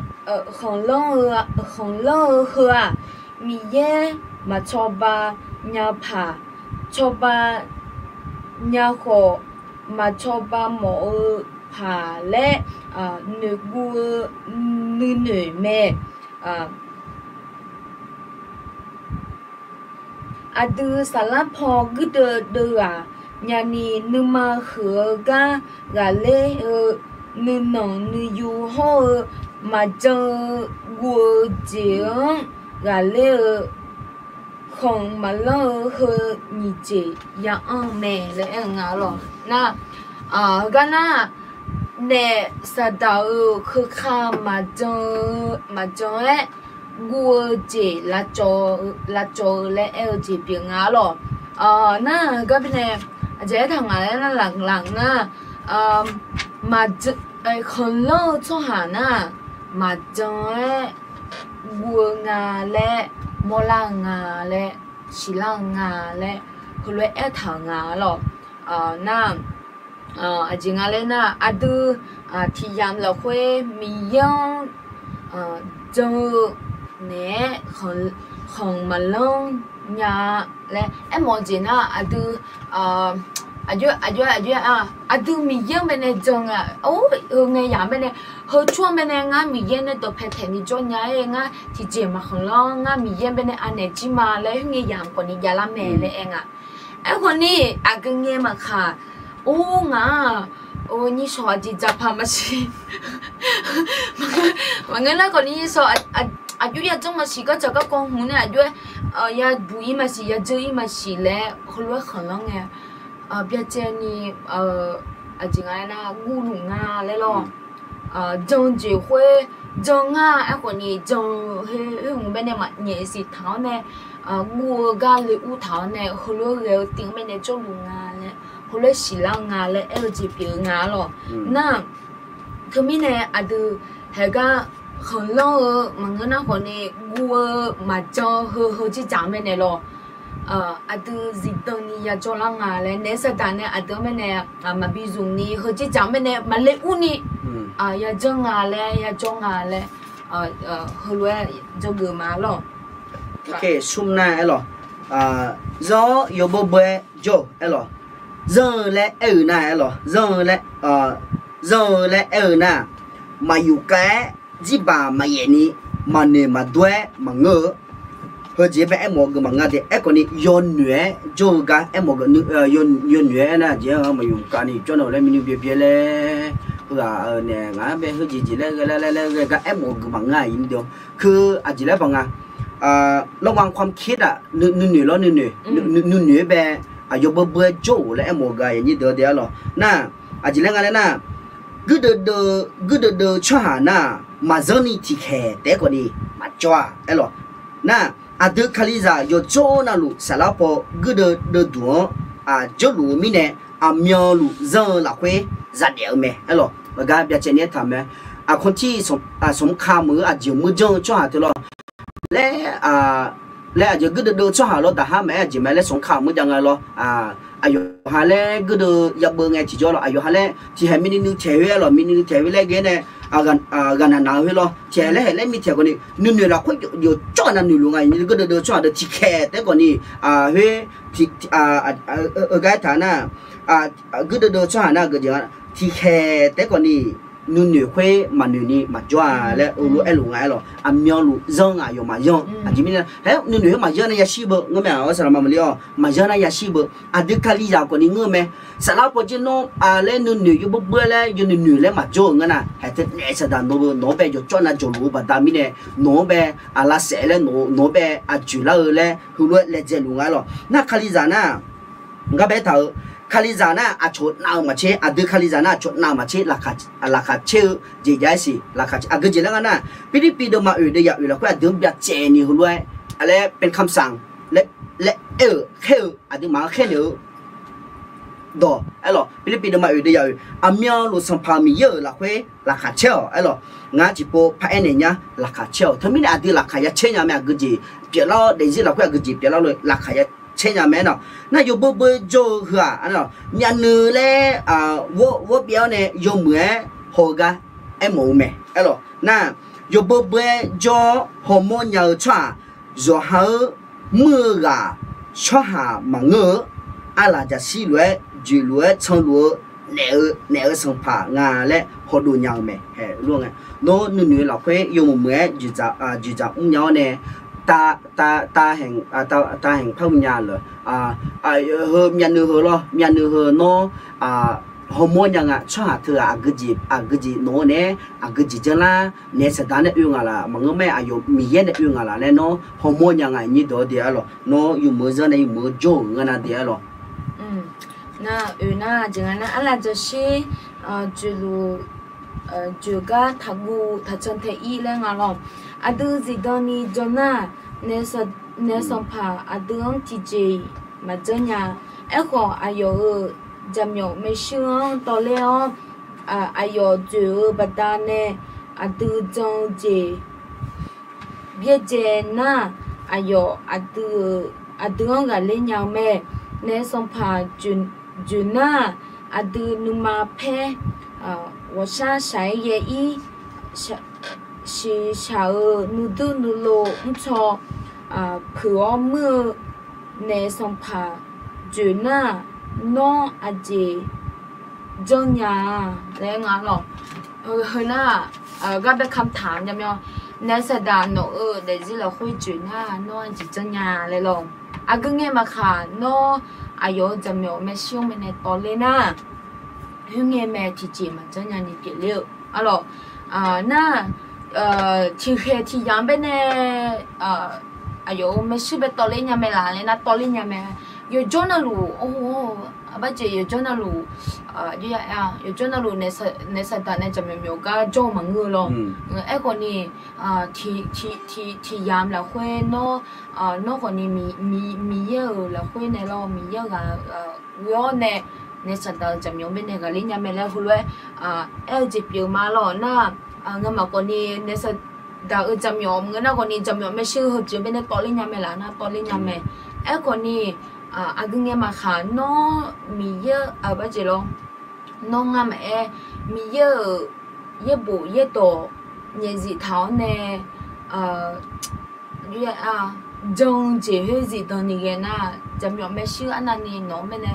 khanqlanr-eu, khanqlanr-eu heu-aq, Miqyaer maqcawba nya paq, cawba nya khawf, maqcawba mawf-eu paq laer noeqguv-eu nuinoeq mae. Aqdui saflar paw guirdeuv deuv ghaq nyani nuima huiq-eu gar ghaqler-eu, nuinanq nuiyu hawr-eu maqjan-eu guv-eu jeq-anr ghaqler-eu, khanq maqlanr-eu heu nyiq jeq ya anr-eu mae laer aer-eu nga lawq. Nar, heugar nar, naef saqdaq-euq keuka maqjan-aer guv-eu jeq lavcawv-eu laer aer-eu jeq pyeuf nga lawq. Nar heugar baenae aqjeq aertaq ngaq laer nar, laq nar, khanqlanr-eu tsawrhaq nar, maqjan-aer guv-eu nga laer, mawrlar-eu nga laer, siqlar-eu nga laer, heulof-aer aertaq-euq nga lawq. Nar, aqjeq nga laer nar, aqdui tiq yamq lafkhoer Miqyaer-anr jan-eu naeq-aer khanq maqlanr nya laer aermawf-eu jeq nar, aqdui, aqjox, aqjox, aqjox-a, aqdui Miqyaer-anr baenae jan-eu-aq, or, heu ngae yamq baenae, heu tsawr-anr baenae ngar Miqyaer nae dawqpae taeqni jawr nya-aer ngar tiqjeq maqkhanq lanr, ngar Miqyaer baenae anaeq jir ma laer khoerngae yamq khawfni javlar mae laer aer nga. Aerkhawfni aqgeu ngae maqkaq, or, ngaq-aq, or, nyir shawq aqjeq dzaqpaq maqsiq. Maqngeur nar khawfni nyir shawq aqjox yadzanr maqsiq, gardzaq garkawv hmq nae aqjox-aer yabuq-ir maqsiq, yadzeur-ir maqsiq laer heulof-aer khanqlanr ngae, byacaevni, aqjeq nga laer nar, guvluf nga laer lawq. Jan-eu jeq khoer jan nga. Aerkhawfni jan-eu khoer hmq baenae maqnyaef siq taq-awr nae, guv-eu gar le ur taq-awr nae heulof-aer ghae-eu tiv-anr baenae jawrluf nga laer, heulof-aer siqlar-eu nga laer aer-eu jeq pyeuf-eu nga lawq. Nar, teumirnae aqdui haegar khanqlanr-eu maqngeur nar khawfni guv-eu maqjan heu heu jir dzaq-anr mirnae lawr. Aqdui zifdan ni yajawr lar nga laer naef saqdaq nae aqdui-anr mirnae maqbi zmq ni heu jir dzaq-anr mirnae maqle urni yajanr nga laer yajawr nga laer heulof-aer dzawgeuf ma lawr. Smr nar aerlawq, zanr-awr yawbeur beur-aer jawr-eu aerlawq, zanr-eu laer aer-eu nar aerlawq, zanr-eu laer, zanr-eu laer aer-eu nar, maqyuf kav-aer jirbaq maqyaef ni, maqnoeq maqdawr-aer maqngeur-eu, heujeq bae aermawf-eu geuf maqngeur de. Aerkhawfni yawnoeq-aer jawr-eu gar aermawf-eu, yawnoeq-aer aernar jeq-anr maqyuf kav ni jawr nar laer mini byaeq byaeq laer, heughaq-euq naeq ngaq-anr bae heujeq jeq laer ghae laer laer laer ghae gar aermawf-eu geuf maqngeur-a ir de. Heu aqjeq laer paq nga, lawrma ความคิด-aq nuinoeq lawr nuinoeq, nuinoeq-aer bae aqyawf beurbeur-aer jawr-euq laer aermawf-eu gaq yanyir deuq-a de arlawq. Nar, aqjeq laer nga laer nar, guirdeuv deuv, guirdeuv deuv-eu tsawrhaq nar, maqzanr ni tiqkhaeq taef-aer khawfni maqjawr-a aerlawq. Nar, aqdui Kalizaq yawqjawr navluf saflar paw guirdeuv deuv duq-anr aqjawrluf-eu mirnae, aqmyanluf zanr-eu lafkhoer zadaef-eu mae aerlawq. Aqgar byacaevni aertaq mae. Aqkawq tir smq kamq-eu aqjeq meuq janr-eu tsawrhaq teu lawr laer, laer aqjeq guirdeuv deuv-eu tsawrhaq lawr daqhar maqaer aqjeq mae laer smq kamq meuq jav nga lawr. Aqyawf ha laer guirdeuv yabeuv ngae tiqjawr lawr, aqyawf ha laer tiqhaeq mini nuiv taeq khoer aerlawq, mini nuiv taeq khoer laer ghae nae, ghaqnaq naq-eu khoer lawr, tiqhaeq laer haeq laer mitaeq khawfni nuinoeq lafkhoer yawqjawr nav noeqluf nga. Guirdeuv deuv-eu tsawrhaq deuq tiqkhaeq taef-aer khawfni, khoer, heugar aertaq nar, guirdeuv deuv-eu tsawrhaq nar geujeq nga, tiqkhaeq taef-aer khawfni nuinoeq khoer maqnoeq ni maqjawr-a laer heulof-aer aerluf nga aerlawq. Aqmyanluf zanr nga aqyawf maqyanr. Aqjeq mirnae, nuinoeq khoer maqyanr nae yashir beu ngeur mae-aq, saqlaq maqmuiq ler-awq, maqyanr nar yashir beu. Aqdui Kalizaq khawfni ngeur mae. Saflar paw jir nawr laer nuinoeq yawbeur beur laer yawnoeq noeq laer maqjawr-euq ngeur nar, haeq teu naef saqdaq nawq beu nawq-anr bae yawqjawr nav jawqluf-eu baqda mirnae, nawq-anr bae aqlavsaef laer nawq-anr bae aqjoeq lar-eu laer heulof-aer laedzae luf nga aerlawq. Nar Kalizaq nar, ngar bae taq-eu, Kalizaq nar aqcawq nav-eu maqtser, aqdui Kalizaq nar aqcawq nav-eu maqtser, laqkhaq caer-eu jeq jav-aer siq. Laqkhaq aqgeu jeq laer nga nar, Pirlirpiv deuvma oeq deuv yaf oeq lafkhoer aqdui-anr byacaevni heulof-aer, laer เป็นคำสั่ง laer aer-euq khaer-eu aqduimaf-anr khaernaeq-eu dawq aerlawq. Pirlirpiv deuvma oeq deuv yaf oeq, aqmyanluf Sanqpaq Miqyaer-euq lafkhoer laqkhaq caer-awq aerlawq. Ngar tiqpov paraer naeq nya, laqkhaq caer-awq. Teumirnae aqdui laqkhaq ya caer nya mae, aqgeu jeq pyeuflar-awr daefzir lafkhoer aqgeu jeq pyeuflar-awr laqkhaq ya caer nya mae aerlawq. Nar yawbeur beur jawr-eu heu-aq, myavnuiv laer ghawr byav-awr nae yawmuiq-aer haw-eu gar aermawf-eu mae aerlawq. Nar, yawbeur beur-aer jawr-awr hawmawr nya-eu tsawrhaq, zawqha-eu muir-eu ghaq tsawrhaq maqngeur-eu, arlaq jaqshir lof-aer joeqluf-aer canluf-eu naef-eu naef-eu sanqpaq nga laer hawdov nya-eu mae. Haeq lor ngae, nawr nuinoeq lafkhoer yawmuiq muiq-aer joeqdzaq mrnya-awr nae, tav haeq par mrnya lef, heu myavnuiv heu lawr, myavnuiv heu nawr hawmawr nya nga. Tsawrhaq teughaq aqgeujeq aqgeujeq nawq-eu naeq-aer aqgeujeq janrlar, naef saqdaq nae oe ngaq laf maqngeur mae, aqyawf Miqyaer nae oe ngaq laf laer nawr hawmawr nya nga nyir dawq-awr de arlawq. Nawr yawmuiq-eu zanr nae yawmuiq-eu jawr-euq ngeur nar de arlawq. Nar oeq nar jeq nga nar arlaq jaqshir joeqluf joeqgar taqguv taqcan tae-ir laer nga lawq. Aqdui zifdan ni jan nar, naef sanqpaq aqdui-anr tiqjeq-iq maqjanr nya. Aerkhawf aqyawf-euq jaqmyawf maershuir-anr tawvler-awr, aqyawf dzoeq-eu baqdanae aqdui jan-eu jeq byaerdzae nar, aqyawf aqdui-anr ghaqler nya-eu mae. Naef sanqpaq joeq nar, aqdui nuima paer ghawqshar shaq-aer yaer-ir, shiqshaq-euq nuidur nuilov mrcaw puiq-awr muir-eu naef sanqpaq joeq nar, nawr aqjeq janrnya laer nga lawq. Heu nar, gar bae kamqtaq nya mya, naef saqdaq nawq-euq daefzir lafkhoer joeq nar nawr aqjeq janrnya laer lawq. Aqgeu ngae maqkhaq nawr aqyawf-euq jaqmyawf maershuir-anr maeqnaeq tawvler nar, khoerngae mae tiqjeq maqjanr nyani pyeufler-eu arlawq. Nar, tiqkhaeq tiqyamq baenae aqyawf-euq maershuir bae tawvler nya mae laf laer nar tawvler nya mae. Yawqjawr navluf, arbarjeq yawqjawr navluf, yawqjawr navluf naef saqdaq nae jaqmyawf myawf gar jawr-eu maqngeur-eu lawr. Aerkhawfni, tiqyamq lafkhoer nawr, nawr khawfni Miqyaer-euq lafkhoer nae lawr, Miqyaer-euq ghaq ghoe-awr nae naef saqdaq-euq jaqmyawf baenae ghaqler nya mae laer heulof-aer aer-eu jeq pyeuf ma lawq. Nar, ngamaf khawfni naef daq-eu jaqmyawf maqngeur nar khawfni, jaqmyawf maershuir heu pyeuf-eu baenae tawvler nya mae laf nar tawvler nya mae. Aerkhawfni, aqgeu ngae maqkhaq nawr Miqyaer-eu aqbawr jeq lawr, nawr ngar maqaer, Miqyaer-euq yaerbof yaerdawq nyaefzif taq-awr nae jan-eu jeq khoer zifdan ni ghae nar, jaqmyawf maershuir arnavni nawq-eu mirnae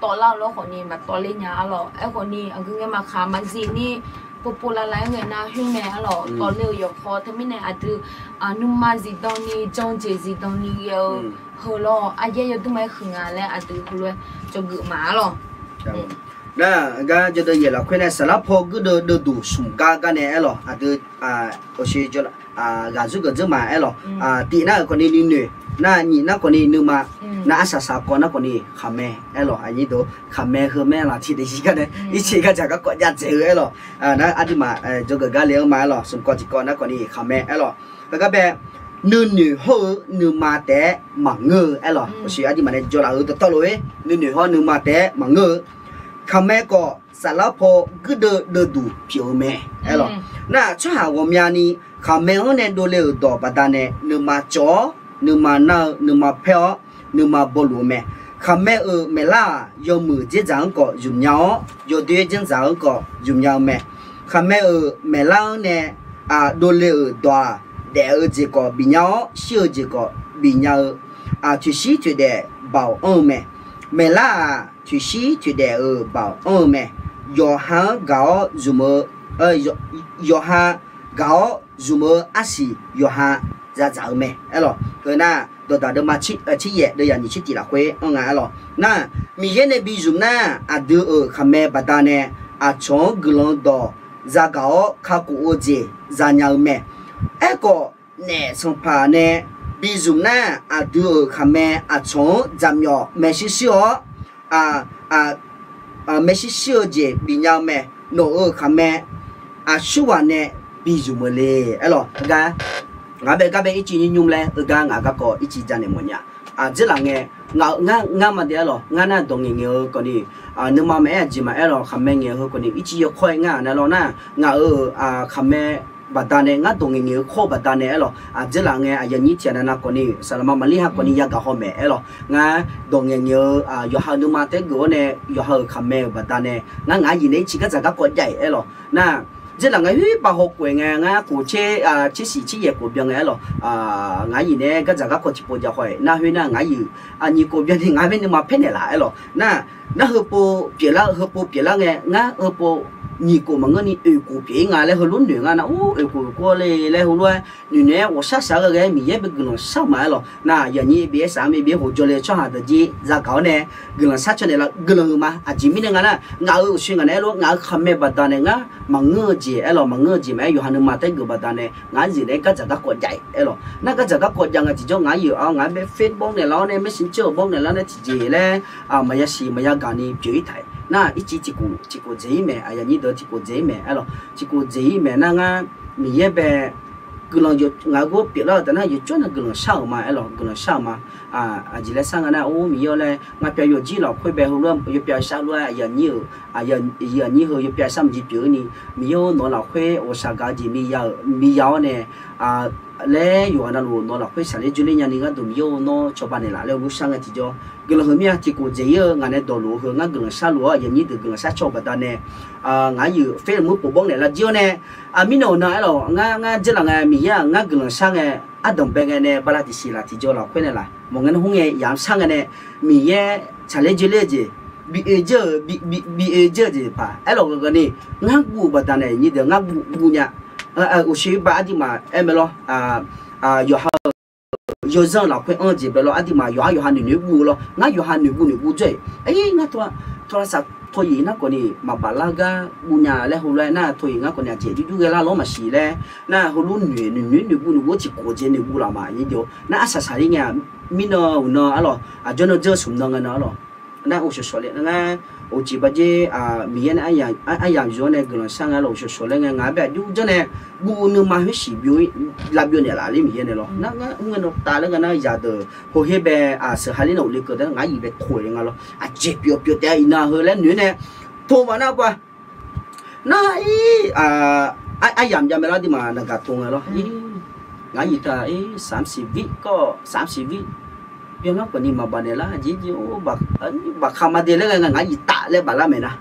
tawvlar-eu lawr khawfni maqtawvler nya arlawq. Aerkhawfni aqgeu ngae maqkhaq maqzif ni povpov lavlav-aer ghae nar khoer mae arlawq. Tawvler-eu yawqkhaw teumirnae aqdui nuima zifdan ni jan-eu jeq zifdan ni ghae-eu heu lawr aryaer yawdmr ma-aer huiq nga laer aqdui heulof-aer dzawgeuf ma arlawq. Nar gar jawrdeuv yaeq lafkhoer nae saflar paw guirdeuv deuvduq smq gar gar nae aerlawq aqdui ghaqzur geuf dzeur ma aerlawq. Tif nar-euq khawfni nuinoeq nar, nyif nar khawfni nuima, nar arsaq saq kawv nar khawfni khaqmae aerlawq. Aqnyir deuq khaqmae heu maer laf tiqdaeq zir gar nae ircif gardzaq garkawv jav dzaeq-eu aerlawq. Nar aqduimaf dzawgeuf gar le-anr ma aerlawq. Smq kawv tiq kawv nar khawfni khaqmae aerlawq. Heugar bae nuinoeq hawr-eu nuima taef-aer maqngeur-eu aerlawq. Uqshoe aqduimaf nae jawrlaf-eu dawqtawvluf-ir nuinoeq hawr nuima taef-aer maqngeur-eu khaqmae khawf saflar paw guirdeuv deuvduq pyeuf-eu mae aerlawq. Nar tsawrhaq ghawqmyani khaqmae-anr nae dovle-euq dawq baqdanae nuima cawv-awr nuima nar-eu nuima paer-awr nuima bawluf-eu mae. Khaqmae-euq maeqlar-aq yawmuiq dzerdzaq-anr khawf zmqnya-awr yawdoer dzerdzaq-anr khawf zmqnya-eu mae. Khaqmae-euq maeqlar-anr nae dovle-euq dawq-aq daef-eu jeq khawf bifnya-awr shir-eu jeq khawf bifnya-eu toeqshir toeqdaef baoq anr-eu mae. Maeqlar-aq toeqshir toeqdaef-euq baoq anr-eu mae. Yawqha-anr gaq-awr zmq-eu, yawqha gaq-awr zmq-eu arsiq yawqha zadzaq-eu mae aerlawq. Heu nar dawqdaq deuvma tser yaef deuv yaq nyiq tser tiq lafkhoer anr nga aerlawq. Nar Miqyaer nae bizmq nar aqdui-euq khaqmae baqdanae aqcawq-anr guiqlanq dawq zagaq-awr kakhof-eu jeq zanya-eu mae. Aerkhawf naef sanqpaq nae bizmq nar aqdui-euq khaqmae aqcawq-anr jaqmyawf maershuir shuir-awr maershuir shuir-eu jeq bifnya-eu mae. Nawq-euq khaqmae aqsurghaq nae bizmq-eu le aerlawq. Heugar ngaq bae gar bae ircif nymr nymr laer heugar ngaq garkawv ircif janaeq mawfnya. Aqjeurlaf ngae ngar ma de aerlawq. Ngar nar dawq ngaeqngaeq-eu khawfni nuima maqaer aqjeq maqaer lawq. Khaqmae ngaeq-eu heu khawfni ircif yawkawr-aer ngar aqnav lawr nar ngaq-euq khaqmae baqdanae ngar dawq ngaeqngaeq-eu kawr-eu baqdanae aerlawq. Aqjeurlaf ngae aqyuif aqnyir tiq ghaq navnav khawfni saqlaqma maqlir ha khawfni yagaq haw maeq aerlawq. Ngar dawq ngaeqngaeq-eu yawqha-euq nuima taef-aer geuf-awr nae yawqha-euq khaqmae-euq baqdanae ngar ngaq yif nae ircif gardzaq garkawv jav-iq aerlawq. Nar dzeurlaf ngae khoer bav haw khof-aer ngae ngar khof tser tser siq tser yaef khof byan ngae aerlawq. Ngaq yif nae-aer gardzaq garkawv tiqpov jav haw-aer nar khoer nar ngaq yif nyiq khof byan ni ngaq-anr bae nuima paer naeqlaf aerlawq. Nar nar heupov pyeuflar heupov pyeuflar ngae ngar heupov nyiq khof maqngeur ni oeq khof pyeuf-ir nga laer heulof noeq nga nar or oeq khof khof le laer heulof-aer noeqnoeq-aer ghawqshar shaq-aer ghae ghae-aer Miqyaer bae guiqlanq shar-eu ma aerlawq. Nar yawnyir bif-aer saq-anr bae bif-aer hawqjawr le tsawrhaq deuq jir zagaq-awr nae guiqlanq shar caw naeqlaf guiqlanq huiq ma. Aqjeq mirnae nga nar ngaq-euq uqshoe ngaq naeq-aer lof ngaq-euq khaqmae baqdanae ngar maqngeur-eu jeq aerlawq maqngeur-eu jeq maqaer yawqha nuima taef-aer geuf baqdanae ngaq-anr zif nae-aer gardzaq garkawv jav-iq aerlawq. Nar gardzaq garkawv jav nga tiqjawr ngaq-anr yif-awr ngaq-anr bae Facebook naeqlaf-awr nae Messenger-euq bawr naeqlaf-awr nae tiqjeq laer maqya siq maqya gaq ni pyeuf-ir taq-iq nar ircif tiqkhof tiqkhof dzaeq-ir mae. Aqyuif aqnyir deuq tiqkhof dzaeq-ir mae aerlawq. Tiqkhof dzaeq-ir mae nar ngar Miqyaer bae guiqlanq ngaq-euq gor pyeuflar-eu taf nar yawqjawr nar guiqlanq shar-euq ma aerlawq guiqlanq shar-euq ma. Aqjeq laer shar nga nar or Miqyaer-awr laer ngar pyav yawqjir lafkhoer bae heulof-aer yawpyav shar lof-aer aqyuif aqnyir-euq aqyuif aqnyir heu yawpyav shar maqjeq pyeuf-ir ni Miqyaer-or nawq-eu lafkhoer ghawqshaq gaq-eu jeq miqya-awr nae laer yawqghaq navluf nawq-eu lafkhoer shaqler dzoerler nyani gharduq Miqyaer-or nawr cawba naeqlaf laer heulof shar ngae tiqjawr guiqlanq huiq mir-a. Tiqkhof dzaeq-ir-eu ngaq nae dawqlof-eu heu ngar guiqlanq shar lof-awr aqyuif aqnyir deuq guiqlanq shar caw-eu baqdanae ngaq-anr yif-euq Facebook bawr naeqlaf jir-awr nae mirnae-euq nan aerlawq ngar ngar dzeurlaf ngae Miqyaer-aq ngar guiqlanq shar ngae ardanqbae ngae nae bala tiqsiq laf tiqjawr lafkhoer nae laf mawq ngae nar hmr ngae yamq shar ngae nae Miqyaer tsaqler dzoerler-eu jeq bi oe jeur-euq bi oe jeur-eu jeq paq aerlawq ghawqghaq ni ngar guv-euq baqdanae nyir deuq ngar guv guv nya. Uqshoe ba aqduimaf aer mae lawr yawqha-euq yawzanr-eu lafkhoer anr-eu jeq bae lawr aqduimaf yawqha yawqha noeqnoeq guv-eu lawr ngar yawqha noeqguv noeqguv jawr-iq. Aer ngar tawrlaq saq tawr-iq nar khawfni maqbaf lar gar guv nya laer heulof-aer nar tawr-iq ngar khawfni aqjeq jurjur ghae lar lawr maqsiq laer nar heulof noeq noeq noeq noeqguv noeqguv tiqkhof jeq noeqguv laf ma nyir deuq nar arsaq saqler ngae-aq mirnan uqnan aerlawq aqjawr nan dzeur-eu smq nan ngae nan aerlawq. Nar uqshawq shawq le ngar uqcif baqjer Miqyaer nae aryamq yuf-awr nae guiqlanq shar ngae aerlawq uqshawq shawq laer ngae ngaq-anr bae aqjox janr nae guv nuima khoer siq byov lavbyov naeqlaf ler Miqyaer nae lawr nar ngar mr ngae nawr taf laer ghae nar yadeuq hawkher bae aqseuq ha ler nae uqle keuv taef-aer ngaq-anr yif bae to-aer nga lawr aqjeq pyeuf pyeuf taef-a iqnan heu laer noeq-aer nae to ma nar ba nar-ir aryamq jav mae lar aqduimaf naqgaq tov ngae lawr. Ngar yiq taq-ir samqsiq vir kawr samqsiq vir. Byanlar khawf ni maqbaf naeq lar jeq jeq-or, bafkaq ma de laer ngae, ngaq yiq taf laer baflar maeq nar.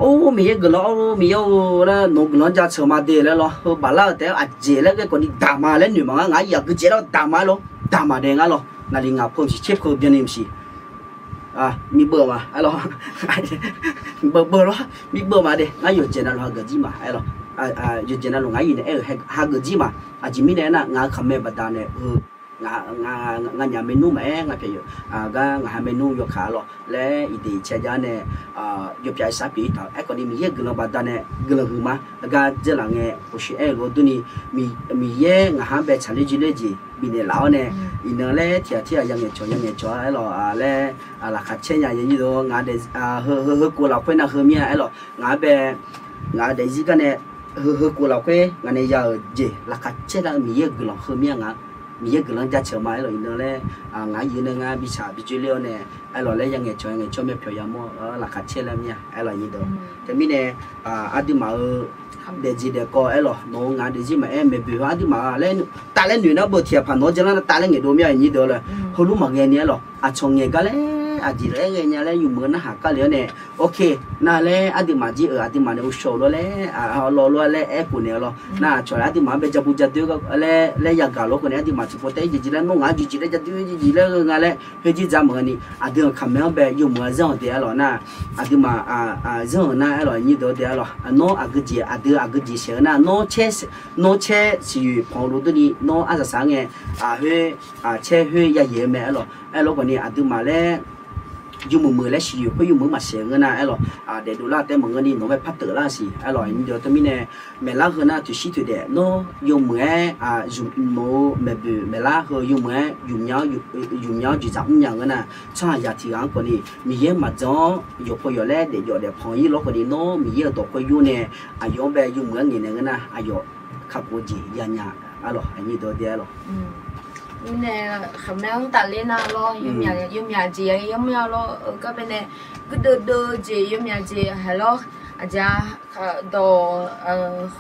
Or, Miqyaer guiqlanq-or, Miqyaer-or laer nawq-eu guiqlanq jaceuq ma de laer lawr. Heu baflar-euq taef-aer aqjeq laer ghae khawf ni daq ma laer noeq maqnga. Ngaq yiq aqgeujeq lar daq ma lawr, daq ma de ngar lawr. Naqli ngaq peu maqsiq tser peu byanni maqsiq. Miqbeuv ma aer lawr. Beuv beuv lawr, miqbeuv ma de. Ngar yawqjeq navluf hageuf jir ma aer lawr. Yawqjeq navluf ngaq yiq nae aer-euq hageuf jir ma. Aqjeq mirnae aernar, ngaq-euq khaqmae baqdanae heu nganyaf maernmr maqaer, ngaq pyaeq gar ngaq ha maernmr yawkaq lawr laer iqdeq cae jar nae, yawpyaf iqsar pyeuf-ir taq-eu aerkhawf ni Miqyaer-euq guiqlanq baqdanae guiqlanq huiq ma. Aqgar dzeurlaf ngae, oqshoe aer-eu lof-aer durni, Miqyaer ngaq ha bae tsaqler jir ler jeq bifnaeq laf-awr nae, iqnan laer tiq ghaq tir ghaq yangaeq cawq yangaeq cawq-a aer lawr laer, laqkhaq caer nya yanyir deuq-a, heu heu kov lafkhoer nar heu mir-a aer lawr, ngaq-anr bae, ngaq-euq daefzir gar nae, heu heu kov lafkhoer ngaq nae ya-euq jeq laqkhaq caer lar-eu Miqyaer-euq guiqlanq heu mir-a nga. Miqyaer guiqlanq jaceuq ma aer lawr iqnan laer, ngaq yir nae ngar bi tsaq bi dzoerler-awr nae, aer lawr laer yangaeq cawq yangaeq cawq myavpyawq yamawr-eu laqkhaq caer laer mir-a aer lawr nyir deuq. Teumirnae aqduimaf-euq daefjeq daefkawv aer lawr nawq-eu ngaq daefzir maqaer maeqboeq heu aqduimaf laer taf laer noeq nar beu tiq ghaq paq nawq-anr janlar nar taf laer ngaeqdov mir-a nyir deuq laer, heulof maqghae ni aer lawr aqcawq ngaeq gar laer aqjeq laer aer ghae nya laer yawmuiq-eu narhaq kar le-awr nae, ok, nar laer aqduimaf jir-euq aqduimaf nae ghovshaw-eu lof-aer laer, lawv lof-aer laer aerkhof naeq-eu lawr nar aqcawq laer aqduimaf-anr bae jabu jadoer laer laer yagaq lof khawf nae aqduimaf tiqpov taef-aer jeq jeq laer nawr ngaq-anr jeq jeq laer jadoer jeq jeq laer-eu nga laer khoerjir dzaq maqngeur ni aqdui-euq khaqmae-anr bae yawmuiq-a zanr-euq de aer lawr nar, aqduimaf zanr-euq nar aer lawr nyir deuq de aer lawr nawr aqgeujeq aqdui aqgeujeq saeq-eu nar nawr caer siqyoeq panq-eu lof durni nawr arsaq saq-aer ngae, khoer caer khoer yayaeq-eu mae aer lawr aer lawr khawf ni aqduimaf laer yawmuiq muiq laer siqyoeq khoer yawmuiq maqsaeq ngeur nar aer lawr, daefdov lar taef maqngeur ni nawq-anr bae par teuf lar siq aer lawr nyir deuq teumirnae maeqlar heu nar toeqshir toeqdaef nawr yawmuiq-aer, nawq-eu maeqboeq maeqlar heu yawmuiq-aer yawqmya-anr joeqdzaq mrnya ngeur nar, tsawrhaqzaq tiq ghaq-anr khawf ni Miqyaer maqdzanr-awr yawqpaw yawq laer daefjawf daefpanq-ir lawr khawf ni nawr Miqyaer-euq dawq khoer yur nae aqyawf-anr bae yawmuiq-aer ngaeqnaeq ngeur nar aqyawf kakhof-eu jeq yanya aer lawr aqnyir deuq de aer lawr. Mirnae khaqmae-anr tafler nar lawr yawmyaq jeq yamr-a lawr-eu gar baenae guirdeuv deuv-eu jeq yawmyaq jeq haiq lawr aqjeq-a dawq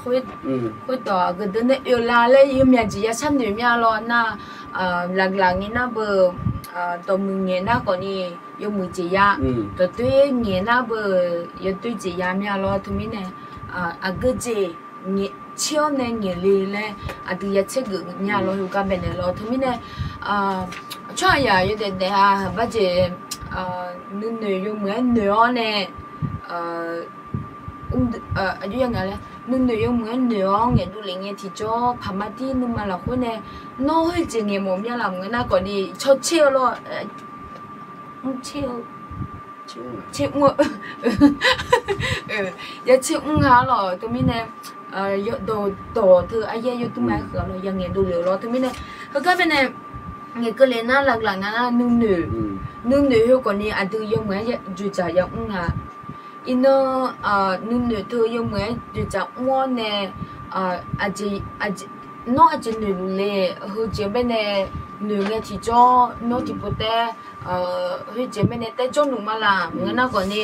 khoerdawq aqgeu deuv nae oeq la laer yawmyaq jeq ya sharnoeq mir-a lawr nar, laqlaq ngae nar beu dawqmuiq ngaeq nar khawf ni yawmuiq jeq ya, dawqdoer ngaeq nar beu yawdoer jeq ya mir-a lawr teumirnae aqgeu jeq tser-awr nae ngaeq le laer aqdui ya tser geuf mir-a lawr heugar baenae lawr teumirnae tsawrhaqzaq yawdaef daef-a haq barjeq nuinoeq yawmuiq-aer noeq-awr nae aqjox ya nga laer nuinoeq yawmuiq-aer noeq-awr ngaeqdov lef ngae tiqjawr paqma dir nuima lafkhoer nae nawr khoerjeq ngaeq mawf mir-a laf maqngeur nar khawf ni caw tser-eu lawr mr tser-eu tser mr-eu ya tser mr nga lawr teumirnae yawdawq dawq teu aryaer yawdmr ma-aer huiq-a lawr ya ngaeqdov lef-eu lawr teumirnae heugar baenae ngaeqkeuv lef nar laqlaq nga nar nuinoeq nuinoeq heu khawf ni aqdui yawmuiq-aer joeqdzaq ya mr nga. Iqnan nuinoeq teu yawmuiq-aer joeqdzaq mr-awr nae aqjeq nawr aqjeq noeqluf le heujeq baenae noeq ngae tiqjawr nawr tiqpov taef khoerjeq baenae taef jawrluf ma laf maqngeur nar khawf ni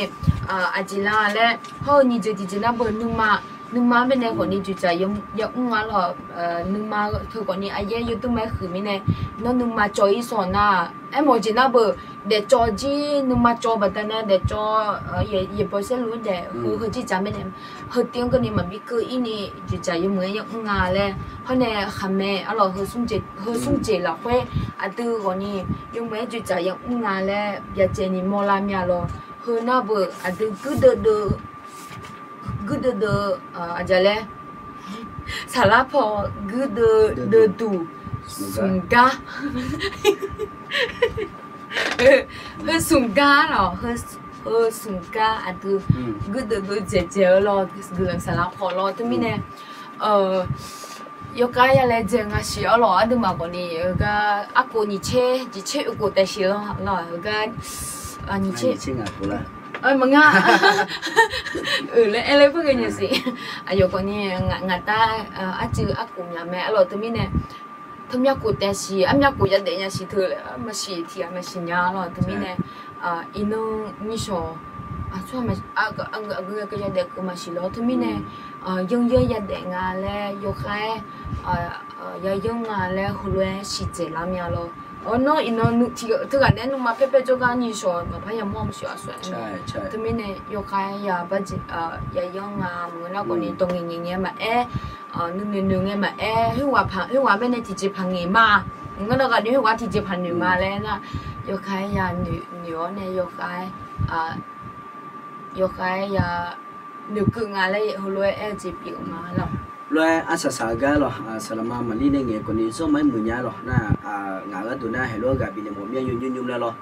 aqjeq la laer hawr-eu nyiq jeq tiqjeq nar beu nuima nuima-anr baenae khawf ni joeqdzaq ya mr nga lawr nuima teu khawf ni aryaer yawdmr ma-aer huiq mirnae nawr nuima cawv-ir sawq nar aermawf jeq nar beu daefcawv jir nuima cawv baqdanae daefcawv yaeqbawq saerlu-aer daef heu heu jir dzaq mirnae heu tiv-anr keuvni maqbi keuv-ir ni joeqdzaq yawmuiq-aer ya mr nga laer hawr nae khaqmae arlawq heu smr jeq lafkhoer aqdui ghawqni yawmuiq-aer joeqdzaq ya mr nga laer byacaevni mawrlar mir-a lawr heu nar beu aqdui guirdeuv deuv guirdeuv deuv aqjeq laer saqlar paw guirdeuv deuv duq smq gar heu smq gar lawq heu smq gar aqdui guirdeuv deuv dzaeqdzaeq-eu lawr guiqlanq saqlar paw lawr teumirnae yawkhav ya laedzae nga siq arlawq aqduimaf khawfni heugar arkov nyiq tser jiq tser oekhof taef siq lawr lawq heugar nyiq tser maqnga laer aer laer par ghae nya siq aqyawf khawfni ngaq tar arcuiv arkhof myaq mae arlawq teumirnae teumyav khof taef siq armyav khof yadaef nya siq teu maqsiq tiq ghaq maqsiq nya lawq teumirnae iqnan nyishawq Aqgeu ngae keuv yadaef keuv maqsiq lawr. Teumirnae, yanr yanr yadaef nga laer yawkhav-aer, yayanr nga laer heulof-aer siqdzaeq lar mya lawr. Awr, nawr iqnan teughaq naeq-aer nuima paer paer jawrgar nishawq maqpar yamawr maqsiq aqsur-aer. Teumirnae yawkhav-aer ya, yayanr nga maqngeur nar khawfni dawq ngaeq ngaeq ngae maqaer, nuinoeq noeq ngae maqaer, khoerghaq baenae tiqjeq paq ngaeq ma. Maqngeur nar khawfni khoerghaq tiqjeq paq noeq ma laer nar, yawkhav-aer ya noeq-awr nae yawkhav-aer yawkhav-aer ya noeqkeuv nga laer heulof-aer aer-eu jeq pyeuf-eu ma lawr. Lof-aer arsaq saq-eu gar lawr, saqlaqma maqlir nae ngaeq khawfni zawr ma-aer muiq nya lawr nar, ngaq-euq gharduq nar heulof-aer ghaq bifnaeq mawf mir-a, yawnyir nymr laer lawr.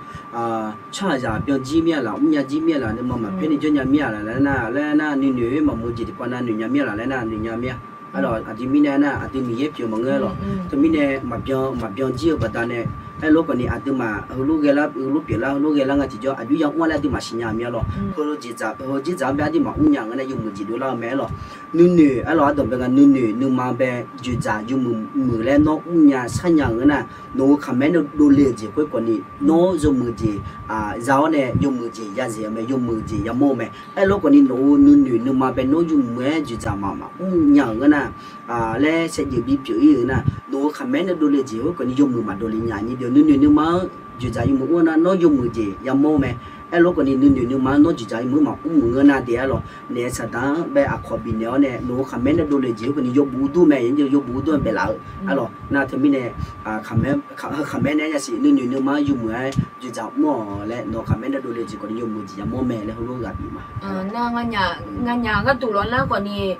Tsawrhaqzaq byan jir mir-a laq, mrnya jir mir-a laq, nuima maqpaer ni jawr nya mir-a laq laer nar, laer nar nuinoeq-aer maqmuiq jeq tiqpavnav noeq nya mir-a laq laer nar noeq nya mir-a. Arlawq, aqdui mirnae nar aqdui Miqyaer pyeuf maqngeur lawr. Teumirnae maqbyan maqbyan jir-eu baqdanae, aerlof khawfni aqduimaf heulof ghae lar, heulof pyeuflar, heulof ghae lar nga tiqjawr aqjox yamr-a laer aqduimaf siqnya mir-a lawr. Heulof jeqdzaq, heu jeqdzaq-anr bae aqduimaf mrnya-euq ngeur nar yawmuiq jeq dovlar-eu mae-aer lawr. Nuinoeq, aerlawq, ardanqbae nga nuinoeq nuima bae dzoeqdzaq yawmuiq muiq laer nawr mrnya sharnya-euq ngeur nar, nawq-euq khaqmae nae dovle-euq jeq khoerkhawfni nawr yawmuiq jeq za-awr nae yawmuiq jeq yazaeq-eu mae, yawmuiq jeq yamawr-eu mae. Aerlof khawfni nawq-euq nuinoeq nuima bae nawr yawmuiq-aer dzoeqdzaq maqmaf mrnya-euq ngeur nar, laer saevdzeuf bipyeuf ir-euq nar, nawq-euq khaqmae nae dovle jeq khoerkhawfni yawmuiq maqdovle nya nyir deuq nuinoeq nuima-anr dzoeqdzaq yawmuiq mr-eu nar nawr yawmuiq jeq yamawr-eu mae. Aerlof khawfni nuinoeq nuima-anr nawr dzoeqdzaq yawmuiq maqmr muiq ngeur nar de arlawq, naef saqdaq-anr bae aqkawq bifnaeq-awr nae nawq-euq khaqmae nae dovle jeq khoerkhawfni yawbof dur mae, yawbof dur-anr bae laf-eu arlawq. Nar teumirnae khaqmae nae-aer yasiq nuinoeq nuima-anr yawmuiq-aer dzoeqdzaq mr-awq laer nawq-euq khaqmae nae dovle jeq khawfni yawmuiq jeq yamawr mae laer heulof ghaq bif ma. Nar nganyaf ghaq duq lawr nar khawfni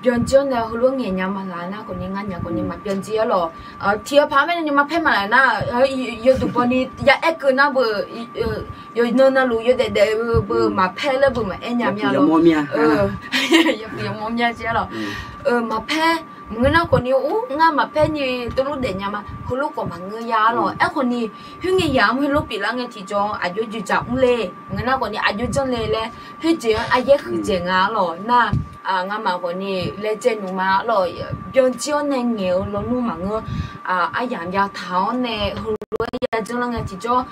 byan jir-awr nae heulof ngaeq nya ma laf nar khawfni nganyaf khawfni maqbyan jir arlawq. Tiq-eu paq-aer mae nuima paer maqlaf nar, yawduq bawni ya aer keuv nar beu, yawqnan navluf yawdaef daef-eu beu maqpaer laer beu maqaer nya mir-a lawr. Yapuq yamawr mir-a jeq arlawq. Maqpaer, maqngeur nar khawfni or ngar maqpaer ni teulof daef nya ma heulof khawf maqngeur ya arlawq. Aerkhawfni khoerngae yamq heulof pyeuflar ngae tiqjawr aqjox dzoeqdzaq mr le, maqngeur nar khawfni aqjox janr le laer khoerjeq-anr aryaer huiqdzaeq nga arlawq nar, ngamaf khawfni laejae nuima arlawq, byan jir-awr nae ngaeq-eu lawnmr maqngeur, aryamq yataq-awr nae heulof-aer yajanr lar ngae tiqjawr,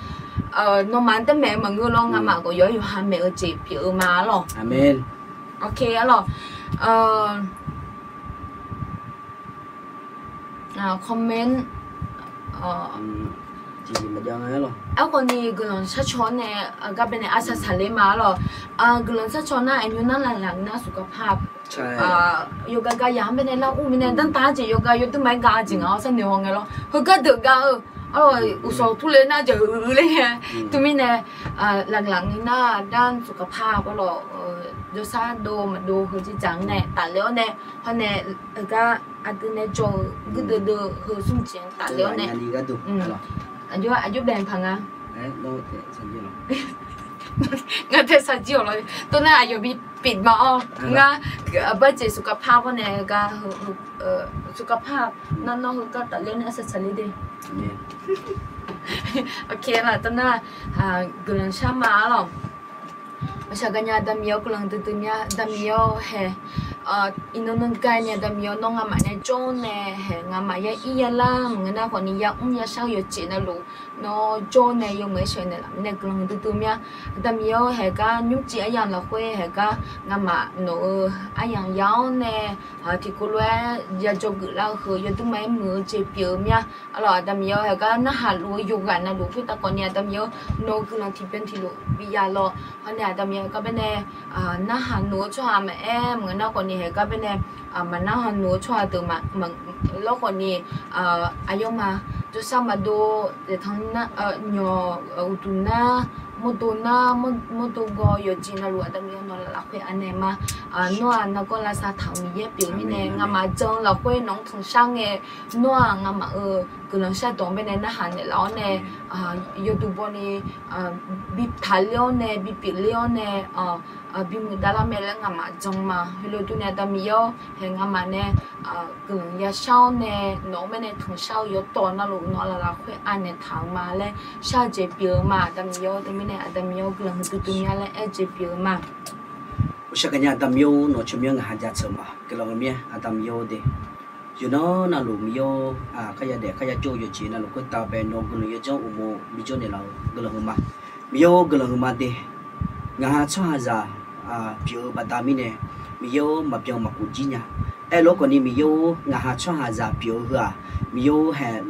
nawmaf-anr taer maeq-eu maqngeur lawr, ngamaf khawf yawqha yawqha maeq-eu jeq pyeuf-eu ma arlawq. Arlawq, comment aerkhawfni guiqlanq sharcaw-awr nae gar baenae arsaq saqler ma arlawq. Guiqlanq sharcaw nar aqnymr nar laqlaq nar สุขภาพ yawqgar gar yamq-anr baenae lar ur mirnae danrtav-aer jeq yawqgar yawdmr ma-aer gar jeq ngaq-awr sharnoeq haw ngae lawr. Heugar deuq gar-eu arlawq, uqshawq turle nar jeq-eu le ngae. Teumirnae laqlaq ni nar dar สุขภาพ arlawq, jawrshar dov maqdov heu jeqdzaq-anr nae tafler-awr nae, hawr nae heugar aqdui nae jawr-eu guirdeuv deuv heu smr jeq-anr tafler-awr nae, aqjox bae paq nga. Ngar tae sarjir-awq lawr, tov nar aqyawf bi pif ma-awr ngar, aqbar jeq สุขภาพ awr nae gar heu, สุขภาพ nar nawr heugar tafler nae arsaq saqler de. Tov nar guiqlanq shar ma arlawq. Aqshaq gaqnya Aqda Miqyaer-awr guiqlanq duidui mya, Aqda Miqyaer-awr hae, iqnan nan gaqnya Aqda Miqyaer-awr nawr ngamaf nae jawr-awr nae hae, ngamaf ya ir ya lar maqngeur nar khawfni ya mr ya shar-eu yawqjeq navluf nawr jawr-awr nae yawmuiq-aer sheuqnaeq laf mirnae guiqlanq duidui mya. Aqda Miqyaer-awr hae gar nymrcif aryamq lafkhoer hae gar ngamaf nawq-euq aryamq ya-awr nae tiqkawv lof-aer ya dzawgeuf lar-eu heu yawdmr ma-aer muiq-eu jeq pyeuf-eu mya. Arlawq, Aqda Miqyaer-awr hae gar narhaq luf-eu yawqghaq navluf khoertav khawfni Aqda Miqyaer-awr nawq-euq guiqlanq tiqbyan tiqlof bi ya lawq. Hawr nae Aqda Miqyaer hae gar baenae narhaq nuq-eu tsawrhaq maqaer maqngeur nar khawfni hae gar baenae maqnarhaq nuq-eu tsawrhaq deuq ma lawr khawfni, aqyawfmaf jawrshar maqdov, daeftanq nar, nyawq uqduq nar, mawrdo nar, mawrdo gawv yawqjeq navluf Aqda Miqyaer nawq lafkhoer anaeq ma. Nawr-aq nargawr lavsav taq-euq Miqyaer pyeuf mirnae ngamaf jan lafkhoer nawq-anr tanqshar ngae, nawr-aq ngamaf-euq guiqlanq shardawq-anr baenae narhaq naeqlaf-awr nae, yawduq bawni bi taqler-awr nae, bi pyeufler-awr nae, bi muiqdav lar mae laer ngamaf jan ma. Heulof-aer durni Aqda Miqyaer-awr hae ngamaf nae guiqlanq yashar-awr nae nawq-anr baenae tanqshar-eu yawtawv navluf nawq lafkhoer anaeq taq-euq ma laer shar-eu jeq pyeuf-eu ma. Aqda Miqyaer-awr teumirnae Aqda Miqyaer-awr guiqlanq huiqdui dui mya laer aer-eu jeq pyeuf-eu ma. Uqshaq gaqnya Aqda Miqyaer-or, nawq tsawrmyanr ngaq ha ja tseuq ma. Guiqlanq-eu mya Aqda Miqyaer-or de. Yawqnan navluf Miqyaer-or, kharya daef kharya jawr-eu yawqjeq navluf khoertav bae nawq-eu guiqlanq yawdzanr uqmov bijawr naeqlaf-eu guiqlanq huiqma. Miqyaer-or, guiqlanq huiqma de. Ngaq ha tsawrhaqzaq pyeuf-eu baqda mirnae, Miqyaer-or, maqbyan maqkhof jir nya. Aerlof khawfni Miqyaer-or, ngaq ha tsawrhaqzaq pyeuf-eu heu-aq, Miqyaer-or hae,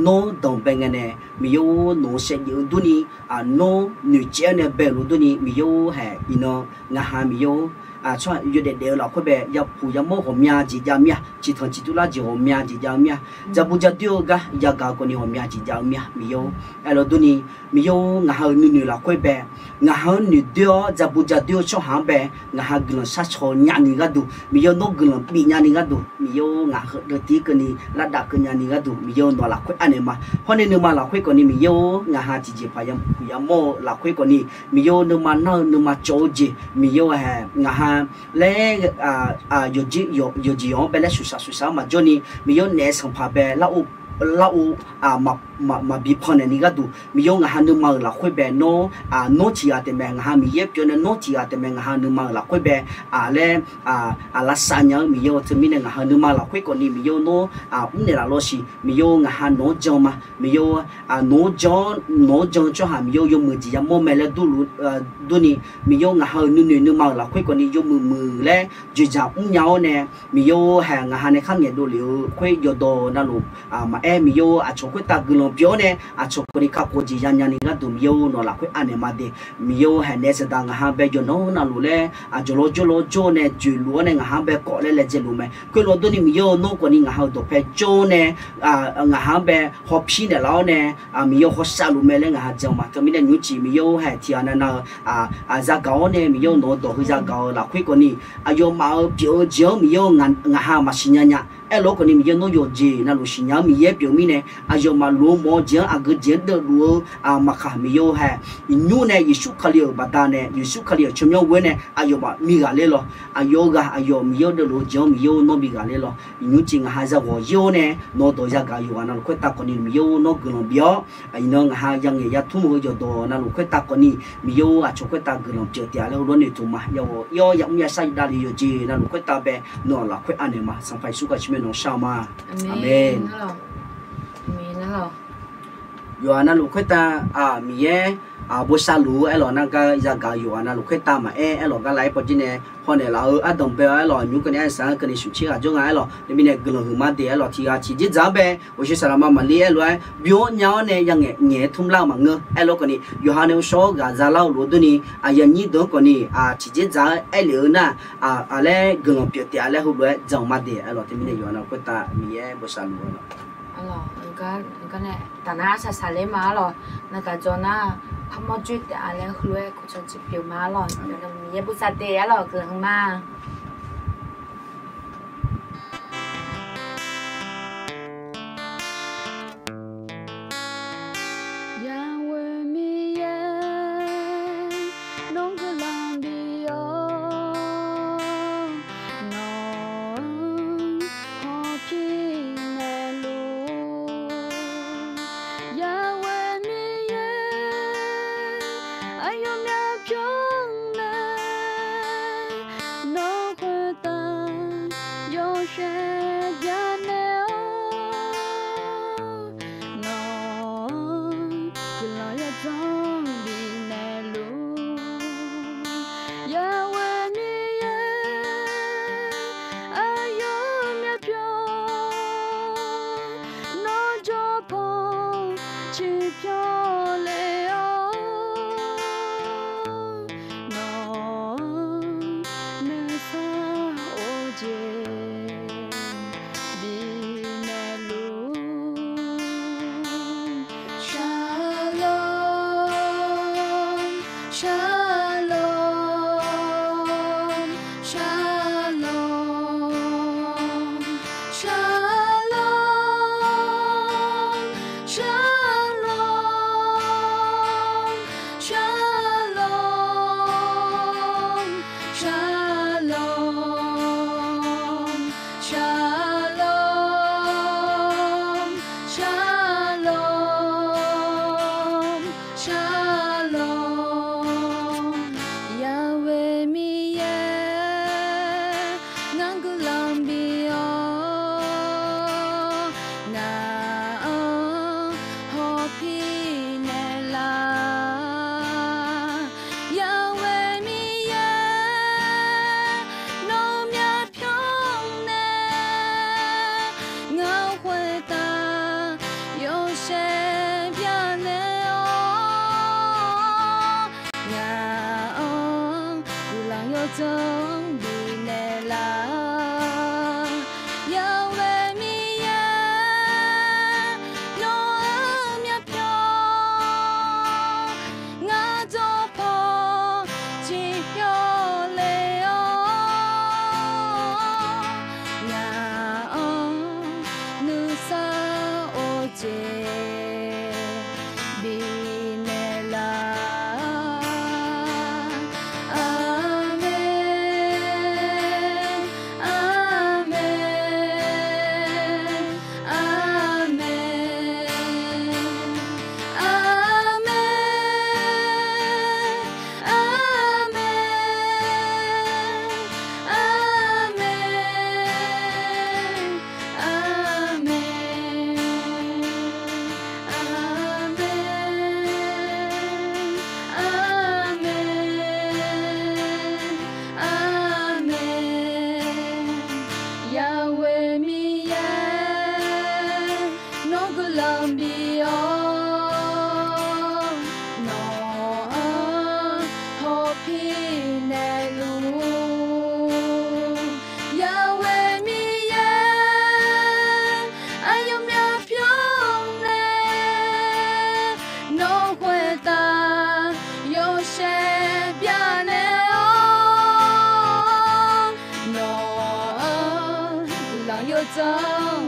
nawr danqbae ngae nae, Miqyaer-or, nawq-eu saevdzeuf-eu durni, nawr noeqcaev-awr nae bae-euq lof durni, Miqyaer-or hae, iqnan ngaq ha Miqyaer-or, tsawrhaq yawdaef daef-eu lafkhoer bae, yapuq yamawr ghawqmya jeq jav-eu mir-a, ciqtanq ciqturlar jeq ghawqmya jeq jav-eu mir-a, jabu jadoer-eu gar yagaq-eu khawfni ghawqmya jeq jav-eu mir-a, Miqyaer-or. Aerlof durni, Miqyaer-or, ngaq ha-euq nuinoeq lafkhoer bae, ngaq ha-anr noeqdoer-awr jabu jadoer-eu tsawrhaq-anr bae, ngaq ha guiqlanq sharcaw nyani gharduq, Miqyaer-or, nawr guiqlanq bif nyani gharduq, Miqyaer-or, ngaq ha deuvtiv keuvni lardav keuv nyani gharduq, Miqyaer-or, nawq lafkhoer anaeq ma. Hawr nae nuima lafkhoer khawfni Miqyaer-or, ngaq ha tiqjeqpaq yamawr-eu lafkhoer khawfni, Miqyaer-or, nuima nar-eu nuima cawv-eu jeq, Miqyaer-or hae, ngaq ha laer yawqjeq yawq-anr bae laer shuqshaq shuqshaq-anr maqjawr ni, Miqyaer-or, naef sanqpaq bae lar-eu lar-eu maqbi pannaeq ni gharduq, Miqyaer-or, ngaq ha nuima-euq lafkhoer bae nawr, nawr tiqghaq taef mae, ngaq ha Miqyaer pyeuf-awr nae nawr tiqghaq taef mae, ngaq ha nuima-euq lafkhoer bae laer lavsav nya-eu Miqyaer-or, teumirnae ngaq ha nuima lafkhoer khawfni Miqyaer-or, nawr mrnaeq laf lawr siq, Miqyaer-or, ngaq ha nawq-anr jan ma, Miqyaer-or, nawq-anr jan, nawq-anr jan-eu tsawrhaq Miqyaer-or, yawmuiq jeq yamawr mae laer durluf durni, Miqyaer-or, ngaq ha-euq nuinoeq nuima-euq lafkhoer khawfni yawmuiq muiq laer dzoeqdzaq mrnya-awr nae, Miqyaer-or hae, ngaq ha nae khar ngaeqdov lef-eu khoer yawqdawq navluf maqaer, Miqyaer-or, aqcawq khoertav guiqlanq pyeuf-awr nae aqcawq khawfni kakhof jeq yanya ni gharduq, Miqyaer-or, nawq lafkhoer anaeq ma de. Miqyaer-or hae, naef saqdaq ngaq ha bae yawqnan navluf laer aqjawq lawr jawr lawr jawr-awr nae dzoeqluf-awr nae ngaq ha-anr bae kawv laer laejae luf mae. Khoerlof durni Miqyaer-or, nawr khawfni ngaq ha-euq dawqpae jawr-awr nae ngaq ha-anr bae hawpir naeqlaf-awr nae, Miqyaer-or, hawsav luf mae laer ngaq ha jan ma. Teumirnae nymrciq Miqyaer-or hae, tiqghaq navnav-eu zagaq-awr nae Miqyaer-or, nawq-eu dawq heu zagaq-eu lafkhoer khawfni, aqyawfmaf-euq pyeuf-eu jeq-anr Miqyaer-or, ngaq ha maqsiq nya nya. Aerlof-aer khawfni Miqyaer nawr yawqjeq navluf siqnya-eu Miqyaer pyeuf-eu mirnae, aqyawfmaf loq-eu mawf-eu jeq-anr aqgeu jeq-anr deuvluf-eu maqkaq, Miqyaer-or hae, iqnymr nae Yeqsur Kali-euq baqdanae, Yeqsur Kali-euq tsawrmyanr ghoe-awr nae aqyawfmaf mighaq ler lawq. Aqyawf-eu ghaq aqyawf Miqyaer-or deuvluf-eu jeq-anr Miqyaer-or nawr mighaq ler lawq. Iqnymr civ ngaq ha zaghawq yaer-awr nae nawq-eu dawq zagaq yawqghaq navluf khoertav khawfni Miqyaer-or nawr guiqlanq bif-awr, iqnan ngaq ha yangaeq yatmr-eu yawqdawq navluf khoertav khawfni Miqyaer-or, aqcawq khoertav guiqlanq pyeuf taef-a laer heulof-aer noeqtmq ma. Yawqghaq ir-awr yamr yashar yadavlef yawqjeq navluf khoertav bae nawq-eu lafkhoer anaeq ma. Sanqpaq Yeqsur kaq tsirmae nawq-anr shar-eu ma. Aqmeq. Yawqghaq navluf khoertav Miqyaer bosav luf-eu aerlawq, nargar zagaq-eu yawqghaq navluf khoertav maqaer aerlawq, gar laf-aer pawjir nae hawnaeq laf-eu ardanq bae-awr aerlawq, nymr keuvni arsaq-anr keuvni smqtser ghaq jawr nga aerlawq. Teumirnae guiqlanq huiqma de aerlawq, tiqghaq tiqjeq dzaq-anr bae ghawqshaq saqlaqma maqlir aerlof-aer byan-awr nya-awr nae yangaeq ngaeq-aer tmr lar-eu maqngeur. Aerlof khawfni yawqha nae ghovshaw-awr ghaqza lar-eu lof-aer durni, aqyuif aqnyir deuq-anr khawfni tiqjeq dzaq-aer aerlef-eu nar, aqlaer guiqlanq pyeuf taef-a laer heulof-aer jan-eu ma de aerlawq. Teumirnae yawqha navluf khoertav Miqyaer bosav luf-eu aerlawq. Taqnar arsaq saqler ma aerlawq, naqgaq dzaw nar parmawr joer taef-a laer heulof-aer kawqcawq jeq pyeuf ma aerlawq. Miqyaer bosav de aerlawq, guiqlanq huiqma. Yaghoe Miqyaer nawr guiqlanq bif-awr, nawq-anr hawpir naeqluf. Yaghoe Miqyaer aqyawfmaf pyeuf-awr nae, nawq janr bifnaeq laf-a. Yawqghae Miqyaer, nawq-euq myavpyawq ngar jawr paw ciqpyawq le-awr, ngaq-anr nuisar of jeq bifnaeq laf-a. Aqmeq, aqmeq, aqmeq, aqmeq, aqmeq, aqmeq. Aqmeq. Aqmeq. Aqmeq. Aqmeq. Yawqghae Miqyaer, nawr guiqlanq bif-awr, nawq-anr hawpir naeqluf. Yawqghae Miqyaer, aqyawf myavpyawq nae nawq khoertav yawshaef byanaeq-awr, nawq-anr guiqlanq yawdzanr